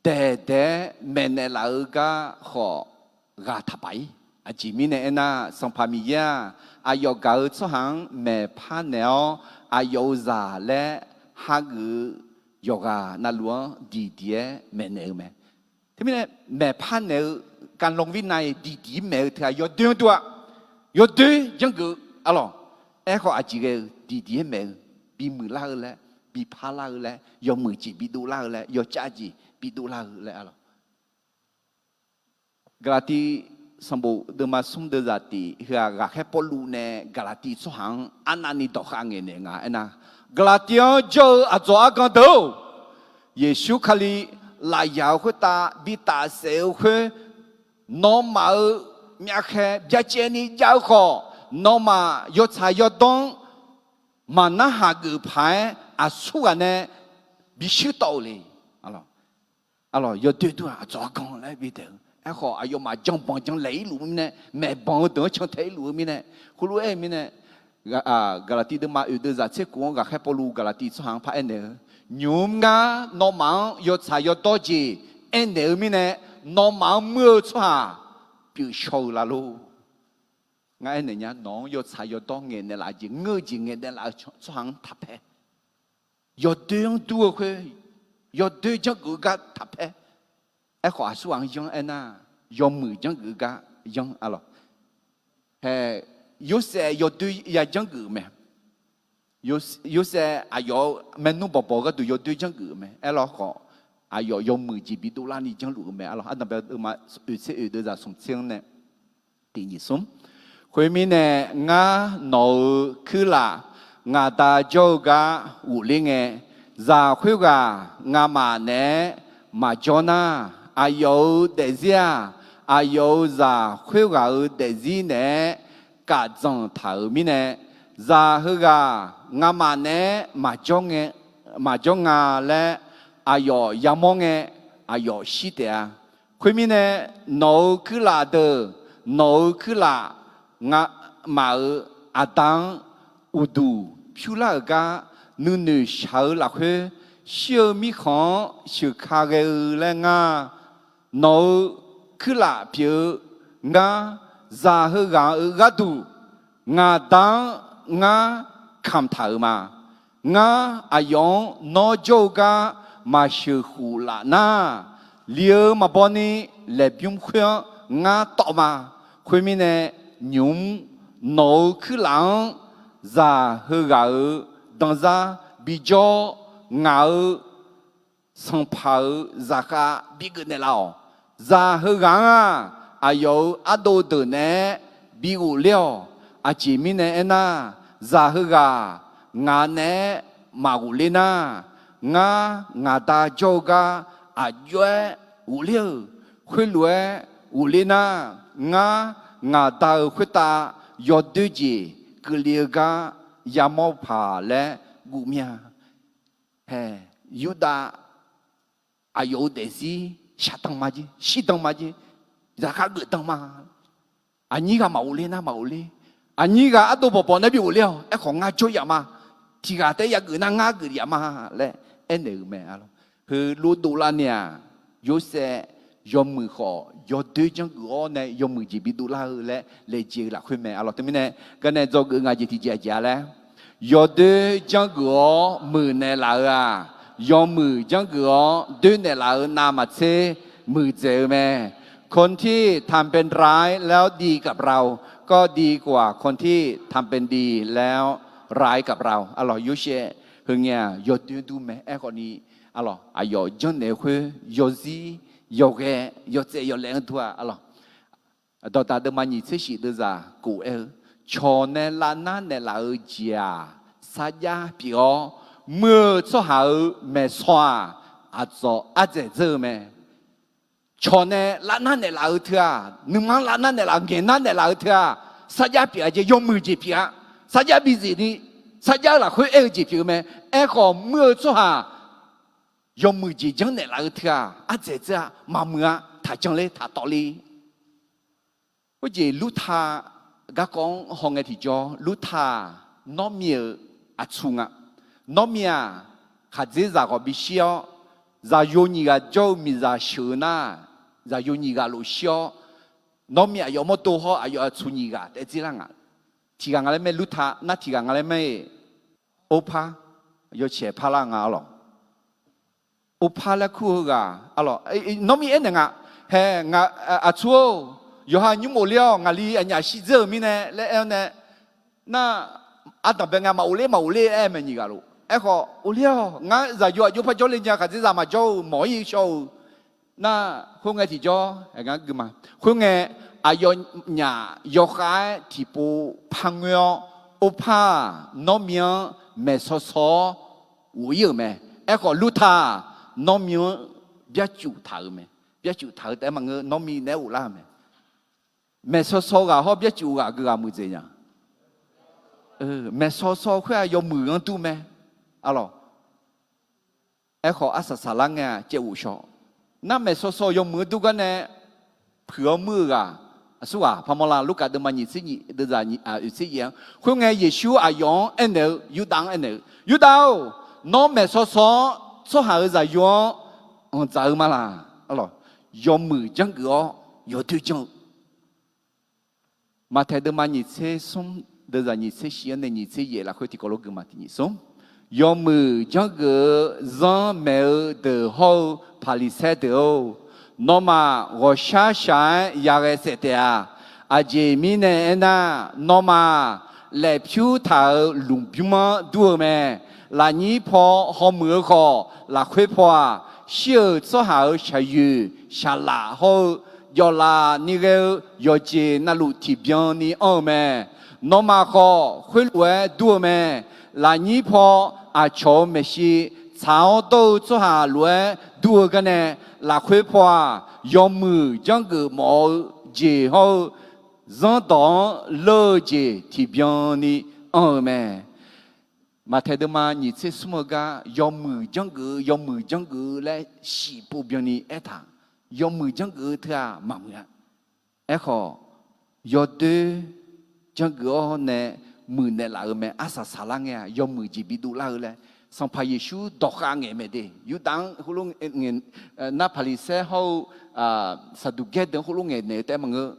daeqdaeq-aer maeqnaeq laf-eu gar khawf ghaq taqpaf-ir. Aqjeq mirnae aernar, Sanqpaq Miqyaer-aq, aqyawf gaq-eu tsawrhaq-anr maeqpar naeq-awr, aqyawf-euq zaq laer hageuf-eu yawqghaq navluf-anr diqdiq-aer maeqnaeq-eu mae. Teumirnae, maeqpar naeq-eu การลงวินัย diqdiq-aer maeq-eu teu-aq, yawdoer-anr dur-a. Yawdoer janrgeuf-eu arlawq. Aerkhawf, aqjeq ghae-eu diqdiq-aer maeq-eu, bimuiq lar-eu laer, biparlar-eu laer, yawmuiq jeq bidov lar-eu laer, yawcav jeq bidov lar-eu laer arlawq. Gaqlaqtiv sanqbof deuvma smr deuvzaq tiq heu-aq, ghaqkhaer Pawrluv nae Gaqlaqtiv tsawrhaq-anr arnavni dawqkhav ngaeqnaeq nga aernar, Gaqlaqtiv-anr jawr-eu aqdzawq argan deuq-or, Yeqsur Kali lafyaq-eu khoertav bi tafsaef-eu khoer, nawmaf-euq myavkhaev byacaevni jav-eu khawf, nawmaf yawtsaq yawdawr-anr maqnarhaq geuf paq-aer aqsurghaq nae bishuir tawv-euq le. Arlawq, yawdoer dur-aq, aqdzawq argan laer bidaeq-eu. Aerkhawf, aqyawfmaf janbanq janlaeq-ir luf-eu mirnae, maeqbanq-eu deuq-anr cantae-ir luf-eu mirnae, khoerlof-aer-eu mirnae, Gaqlaqtiv deuvma oeq deuvzaq tser kof-anr ghaqkhaer Pawrluv Gaqlaqtiv tsawrhaq-anr par aernaeq-eu, Nymq-mr ngar nawmaf-anr yawtsaq yawdawr jeq aernaeq-eu mirnae, nawmaf-anr muir-eu tsawrhaq pyeufshaw-eu la lor. Ngar aernaeq nya, nawq-anr yawtsaq yawdawr ngaeqnaeq laf-eu jeq, ngeur-eu jeq ngaeqnaeq laf-eu tsawrhaq-anr taqpaer. Yawdoer-anr dur-eu khoer, yawdoer janrgeuf-eu gar taqpaer. Aerkhawf, aqsurghaq-anr yanr aernar, yawmuiq janrgeuf-eu gar yanr arlawq. Hae, Yorsaev yawdoer ya janrgeuf-euq mae. Yorsaev aqyawf-euq maernmr bawqbawq gharduq yawdoer janrgeuf-euq mae. Aerlawkhawf, aqyawf yawmuiq jeq bidov larni janrluf-eu mae arlawq. Ardanqbae deuvma oeq tser oeq deuvzaq smq tser-anr nae tiq nyiq smr. Khoermirnae, ngar nawq-euq kuirlaf ngaq Da jawr-eu gar ghofler ngae, zaq khoerghaq ngamaf naeq-aer maqjawr nar, aqyawf-euq daefzir-aq, aqyawf-euq zaq khoerghaq-euq daefzir naeq-aer kafdzanq taq-euq mirnae, zaq heughaq ngamaf naeq-aer maqjawr nga laer aqyawf yamawr ngae, aqyawf shir taef-a. Khoermirnae, nawq-euq kuirlaf deuq, nawq-euq kuirlaf ngamaf-euq Aqda-anr uqduq pyurlar-euq gar, nuinoeq shaq-eu lafkhoer shir-eu mirkhanq-anr sheuqka ghae-eu laer ngar, nawq-euq kuirlaf pyeuf-eu ngar, zaq heughaq-euq gharduq ngaq Da-anr ngar kamq taq-euq ma. Ngar aqyawf-anr nawr jawr-eu gar maqsheuq khuf laf nar, li-eu maqbaw ni laeqbymr khoer-anr ngar tawv ma. Khoermirnae, nymq-mr nawq-euq kuirlaf-anr zaq heughaq-euq danzar bijawr, ngaq-euq Sanqpaq-euq zaqkhav bigeuf naeqlaf-awq. Zaq heughaq-anr-aq, aqyawf-euq ardov deuq naeq-aer bi ghofler-awq. Aqjeq mirnae aernar, zaq heughaq ngaq naeq-aer maqghofler nar, ngar ngaq Da jawr-eu gar aqjox-aer ghofler-euq. khoerlof-aer ghofler nar, ngar ngaq Da-euq khoertav yawdoer jeq keuvle-eu gar yamawr paq laer guv mir-a. Hae, Yurdav aqyawf-euq daefzir shaqdan ma jer, shirdan ma jer, zaqkhav geufdan ma. Aqnyir ghaq maqghofler nar maqghofler, aqnyir ghaq ardov bawqbawq nae bi ghofler-awq. Aerkhawf ngar jawryaf ma. Tiq ghaq taef-aer yageuf nar ngar geufyaf ma laer aernaeq-euq mae. Heulof dovlar nae-aq, Yorsaev yawmuiq khawf yawdoer janrgeuf-awr nae yawmuiq jeq bi dovlar-eu laer laejae-eu lafkhoer mae. Arlawq teumirnae garnae dzawgeuf nga jeq tiqjeq aqjeq-a laer, yawdoer janrgeuf-awr muiqnaeq laf-euq-aq, yawmuiq janrgeuf-awr doernaeq laf-euq navmaqtser muiqdzaeq-eu mae. คนที่ทำเป็นร้ายแล้วดีกับเรา ก็ดีกว่าคนที่ทำเป็นดีแล้วร้ายกับเรา Arlawq Yorsaev heungae-aq yawdoer dur mae. Aerkhawf ni, arlawq aqyawf janrnaeq-eu khoer yawzir, yawghae, yawtsaev yawlaev-anr dur-a. Arlawq Dawqdaq deuvma nyiq tser shif deuvzaq kof aer-eu, cawq nae lavnar naeqlaf-eu jeq-aq, sarjax pyeuf-awr, muir-eu tsawrhaq-euq maeqsaw-aq, aqdzawq ardzaeq dzeur-eu mae. Cawq nae lavnar naeqlaf-eu teu-aq, nuima-anr lavnar naeqlaf, ngaeqnar naeqlaf-eu teu-aq, sarjax pyeuf-a jeq yawmuiq jeq pyeuf-a. Sarjax bizif ni, sarjax-eu lafkhoer aer-eu jeq pyeuf-eu mae. Aerkhawf muir-eu tsawrhaq yawmuiq jeq janrnaeq laf-eu teu-aq, ardzaeq dzeur-a, maqmuiq-a, taqjan ler taqtawv ler. Khoerjeq Lurta garkawv-anr hawngae tiqjawr, Lurta-aq, Nawrmi-euq aqtsu nga. Nawrmi-aq, khaqdzerzaq khawf bishir-awr, zaqyo nyiq ghaq jawr-eu miqzaq sheuq-eu nar, zaqyo nyiq ghaq lof shir-awr, Nawrmi aqyawf mawrdo hawr aqyawf aqtsu nyiq ghaq taef dzerlar nga. Tiq ghaq nga laer mae Lurta nar, tiq ghaq nga laer mae-eq, Orpar, yawcaeq parlar nga arlawq. Orpar laer kur-eu ghaq arlawq, Nawrmi aernaeq nga, hae, aqtsu-or, yawqha nymr ghofler-awr ngaqli aqnyaf shirdzeur-euq mirnae laer aer-awr nae, nar, ardanq bae ngae maqghofler maqghofler aer mae nyiq ghaq lof. Aerkhawf ghofler-awq, ngar zaqyo aqjox par jawrle nya, khaqdzerzaq maqjawr-eu mawq-ir shaw-eu. Nar, khoerngae tiqjawr, aer gar guima. Khoerngae, aqyawfnyaf yawkhav-aer tiqpov parngoer-awr, Orpar-aq, Nawrmi-anr maeqsaw saw-awr ghof-ir-euq mae. Aerkhawf Lurta-aq, Nawrmi-anr byarcuf taq-euq mae. Byarcuf taq-eu taef-aer maqngeur, Nawrmi naeq-aer ghoflar-eu mae. Maeqsaw saw ghaq hawr byarcuf ghaq geughaq muiqdzaeq nya. Maeqsaw saw khoer-aq yawmuiq-anr dur mae. Arlawq. Aerkhawf arsaq saqlar ngae-aq caev ghof shaw. Nar maeqsaw saw yawmuiq-anr dur gar nae puiq-awr muir-eu ghaq, aqsurghaq parmawr la. Lurkaf deuvma nyiq tser nyiq deuvzaq oeq tser yaef-anr, khoerngae Yeqsur aqyawf-anr aernaeq-eu, Yurdav-anr aernaeq-eu, Yurdav-or, nawr maeqsaw saw-awr tsawrhaq-euq zaqyo-anr anqdzaq-eu ma laq? Arlawq, yawmuiq janrgeuf-awr yawdoer janr-eu. Maqtaeq deuvma nyiq tser smr deuvzaq nyiq tser shif-anr nae nyiq tser yaef lafkhoer tiqkawv lof guima tiq nyiq smr. Yawmuiq janrgeuf-eu zanr maeq-eu deuq hawr-eu Paqliqsaer deuq-or, nawmaf ghawqshar shaq-aer yaghae saef taef-a. Aqjeq mirnae aernar, nawmaf laefpyur taq-euq lmqbymr-anr dur-eu mae. Lafnyir paw hawmuiq-eu khawf, lafkhoer paw-aq, shir-euq tsawrhaq-euq shaqyoeq shaqlaf hawr-eu jawvlaf ni ghae-eu yawqjeq navluf tiqbyan ni anr-eu mae. Nawmaf khawf, khoerlof-aer dur-eu mae. Lafnyir paw aqcawq-euq maeqshi tsaq-awr dawr-eu tsawrhaq lof-aer dur-eu garnae, lafkhoer paw-aq, yawmuiq janrgeuf mawf-eu jeq hawr-eu zanrdawq-anr leur-eu jeq tiqbyan ni anr-eu mae. Maqtaeq deuvma nyiq tser smr-eu gar yawmuiq janrgeuf-eu, yawmuiq janrgeuf-eu laer shiqpov byanni aertaq. Yawmuiq janrgeuf-eu teu-aq maqmuiq-a. Aerkhawf, yawdoer janrgeuf-awr nae muiqnaeq laf-eu mae. Arsaq saqlar ngae-aq yawmuiq jeq bidov lar-eu laer Sanqpaq Yeqsur dawqkhav ngaeq mae de. Yurdav-anr khoerlof ngae, nar Paqliqsaer hawr-eu Saqduqgaer deuq-anr khoerlof ngaeqnaeq-eu taef-aer maqngeur.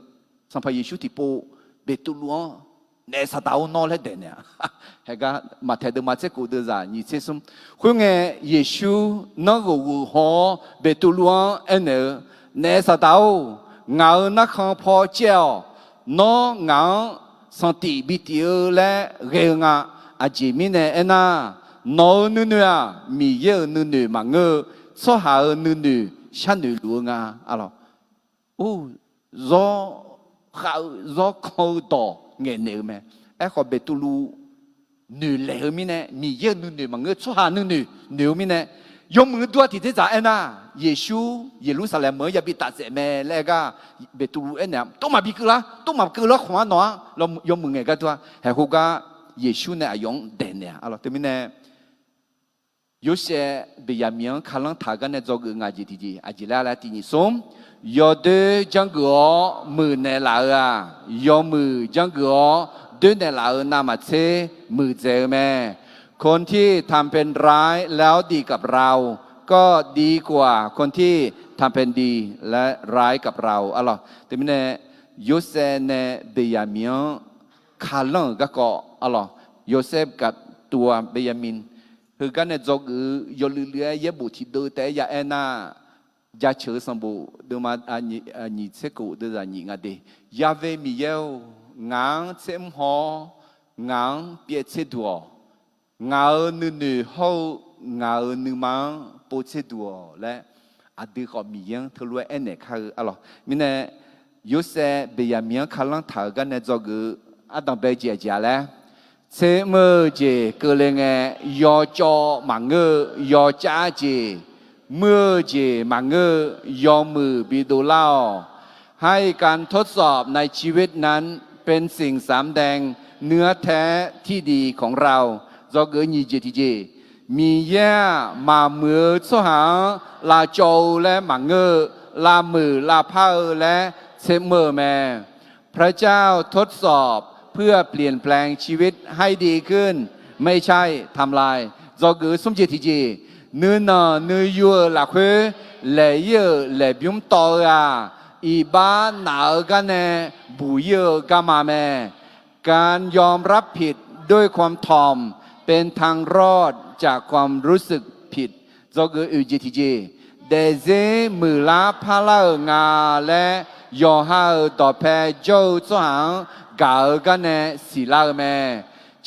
Sanqpaq Yeqsur tiqpov Beqtuvluv-anr naef Saqdaq-or nawr laer daeqnaeq-a. Haegar Maqtaeq deuvma tser kof deuvzaq nyiq tser smr. Khoerngae, Yeqsur nanrghof ghof haw-awr Beqtuvluv-anr aernaeq-eu, Naef Saqdaq-or, ngaq-euq narkhan paw caev-awq. Nawr ngaq-anr sanqtif bitif-eu laer ghae-eu nga. Aqjeq mirnae aernar, nawq-euq nuinoeq-aq, Miqyaer-euq nuinoeq maqngeur-eu, tsawrhaq-euq nuinoeq sharnoeq luf-eu nga. Or, zawr khav-eu zawr kan-eu dawq ngaeqnaeq-eu mae. Aerkhawf, Beqtuvluv noeqlaeq-eu mirnae, Miqyaer-euq nuinoeq maqngeur, tsawrhaq nuinoeq noeq-eu mirnae, Yawmuiq-eu dur-aq tiqdzer dzaq aernar, Yeqsur Yeqlursaqlaeq meuq-anr yabi taf tsaef mae laer aer gar, Beqtuvluv aernaeq-a, tov maqbi keuv lar, tov maqkeuv lar khmq-anr nawq-anr, yawmuiq ngaeq gar dur-a. Haeq khoergar Yeqsur nae aqyawf-anr daeqnaeq-a. Teumirnae Yorsaev Beqyaqmiq-anr kalanr taq-eu gar nae dzawgeuf ngaq jeq tiqjeq aqjeq laer laer tiq nyiq smr, yawdoer janrgeuf-awr muiqnaeq laf-euq-aq, yawmuiq janrgeuf-awr doernaeq laf-euq navmaqtser muiqdzaeq-eu mae. คนที่ทำเป็นร้ายแล้วดีกับเรา ก็ดีกว่า คนที่ทำเป็นดีและร้ายกับเรา arlawq. Teumirnae Yorsaev nae Beqyaqmiq-anr kalanr-euq garkawv arlawq. Yorsaev gaqtuv-a Beqyaqmiq heugar nae dzawgeuf-eu yawluiv luiv-aer yaerbof tiqdeuv taef-aer ya aernar, Jaceuq-eu sanqbof deuvma nyiq tser kof deuvzaq nyiq nga de. Ya've Miqyaer-or, ngaq-anr tsermr haw-awr, ngaq-anr pyaev tser duq-awq. Ngaq-euq nuinoeq hawr-eu ngaq-euq nuima-anr pov tser duq-awq laer, aqdui khawf Miqyaer-anr teulof-aer aernaeq kar-eu arlawq. Mirnae Yorsaev Beqyaqmiq-anr kalanr taq-euq gar nae dzawgeuf-eu ardanq bae jeq aqjeq-a laer, tsermr-eu jeq keuvle ngae, yawcawv maqngeur-eu yawcav jeq, muir-eu jeq maqngeur-eu yawmuiq bidov lar-awq. ให้การทดสอบในชีวิตนั้นเป็นสิ่งสำแดงเนื้อแท้ที่ดีของเรา Dzawgeuf nyiq jeq tiqjeq, Miqyaer-aq, maqmuiq-eu tsawrhaq-anr lavcawv-eu laer maqngeur-eu, lavmuiq lavpar-eu laer tsermr-eu mae. พระเจ้าทดสอบเพื่อเปลี่ยนแปลงชีวิตให้ดีขึ้น ไม่ใช่ทำลาย Dzawgeuf smr jeq tiqjeq, nuinanq nuiyu-euq lafkhoer laeq-ir-euq laeqbymr tawv-eu-aq, iqbax naf-eu gar nae buq-ir-eu garma mae. การยอมรับผิดด้วยความถ่อม เป็นทางรอดจากความรู้สึกผิด Dzawgeuf oeq jeq tiqjeq, daefzir muiqlar parlar-euq nga laer yawqha-euq dawqpae jawr-eu tsawrhaq-anr gaq-eu gar nae siqlar-eu mae.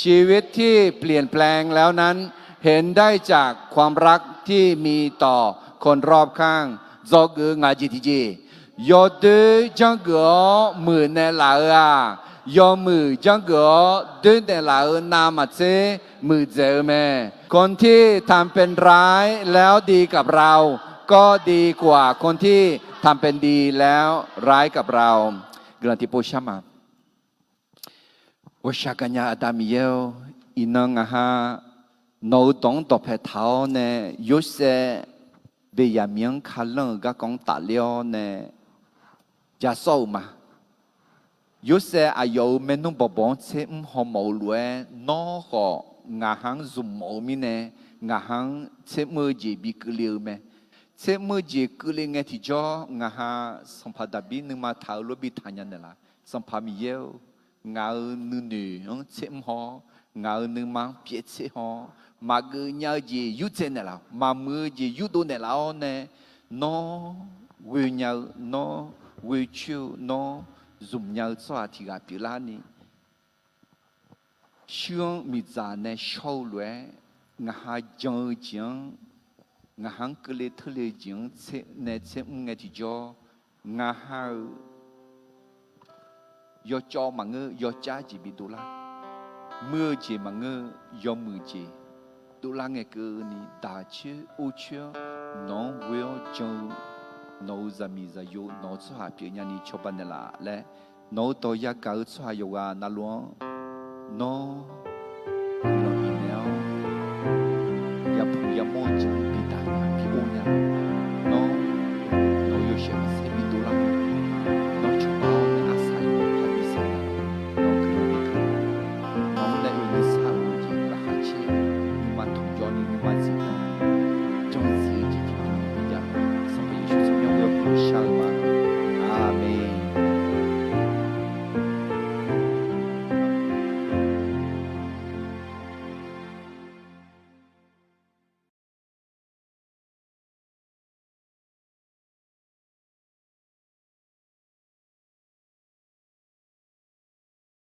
ชีวิตที่เปลี่ยนแปลงแล้วนั้น เห็นได้จากความรักที่มีต่อคนรอบข้าง Dzawgeuf ngaq jeq tiqjeq, yawdoer janrgeuf-awr muiqnaeq laf-euq-aq, yawmuiq janrgeuf-awr doernaeq laf-euq navmaqtser muiqdzaeq-eu mae. คนที่ทำเป็นร้ายแล้วดีกับเรา ก็ดีกว่าคนที่ทำเป็นดีแล้วร้ายกับเรา Guiqlanq tiqpov shar ma. Ghawqshaq gaqnya Aqda Miqyaer-or, iqnan ngaq ha nawq-euq dawq-anr dawqpae taq-awr nae, Yorsaev Beqyaqmiq-anr kalanr-euq garkawv-anr tafler-awr nae ja sawr-euq ma. Yorsaev aqyawf-euq maernmr bawqbawq-anr tsermr hawmawf-eu lof-aer, nawr khawf ngaq ha-anr zmq mawf-eu mirnae, ngaq ha-anr tsermr-eu jeq bi keuvle-eu mae. Tsermr-eu jeq keuvle ngae tiqjawr, ngaq ha Sanqpaq Daqbir nuima taq-eu lof bi taqnya naeqlaf. Sanqpaq Miqyaer-or, ngaq-euq nuinoeq-anr tsermr haw-awr, ngaq-euq nuima-anr pyaev tser haw-awr, maqgeuf nya-eu jeq yurdzae naeqlaf-awq, maqmuiq-eu jeq yurdov naeqlaf-awr nae, nawr ghoenya-eu, nawr ghoecoer-eu, nawr zmqnya-eu tsawrhaq tiq ghaq pyeuflarni, shuir-anr miqdzaq nae shawr-eu lof-aer, ngaq ha jan-eu jeq-anr, ngaq ha-anr keuvle teurle-eu jeq-anr nae tsermr ngae tiqjawr, ngaq ha-euq yawcawv maqngeur, yawcav jeq bi dovlar. Muir-eu jeq maqngeur, yawmuiq jeq dovlar ngae keuvni, daq coer or coer-anr nawq-anr ghoe-awr jan-eu nawq-euq zaqmiq zaqyo, nawq-euq tsawrhaq pyeufnya ni cawba naeqlaf laer, nawq-euq dawq yagaq-eu tsawrhaq yawqghaq navluf-anr, nawr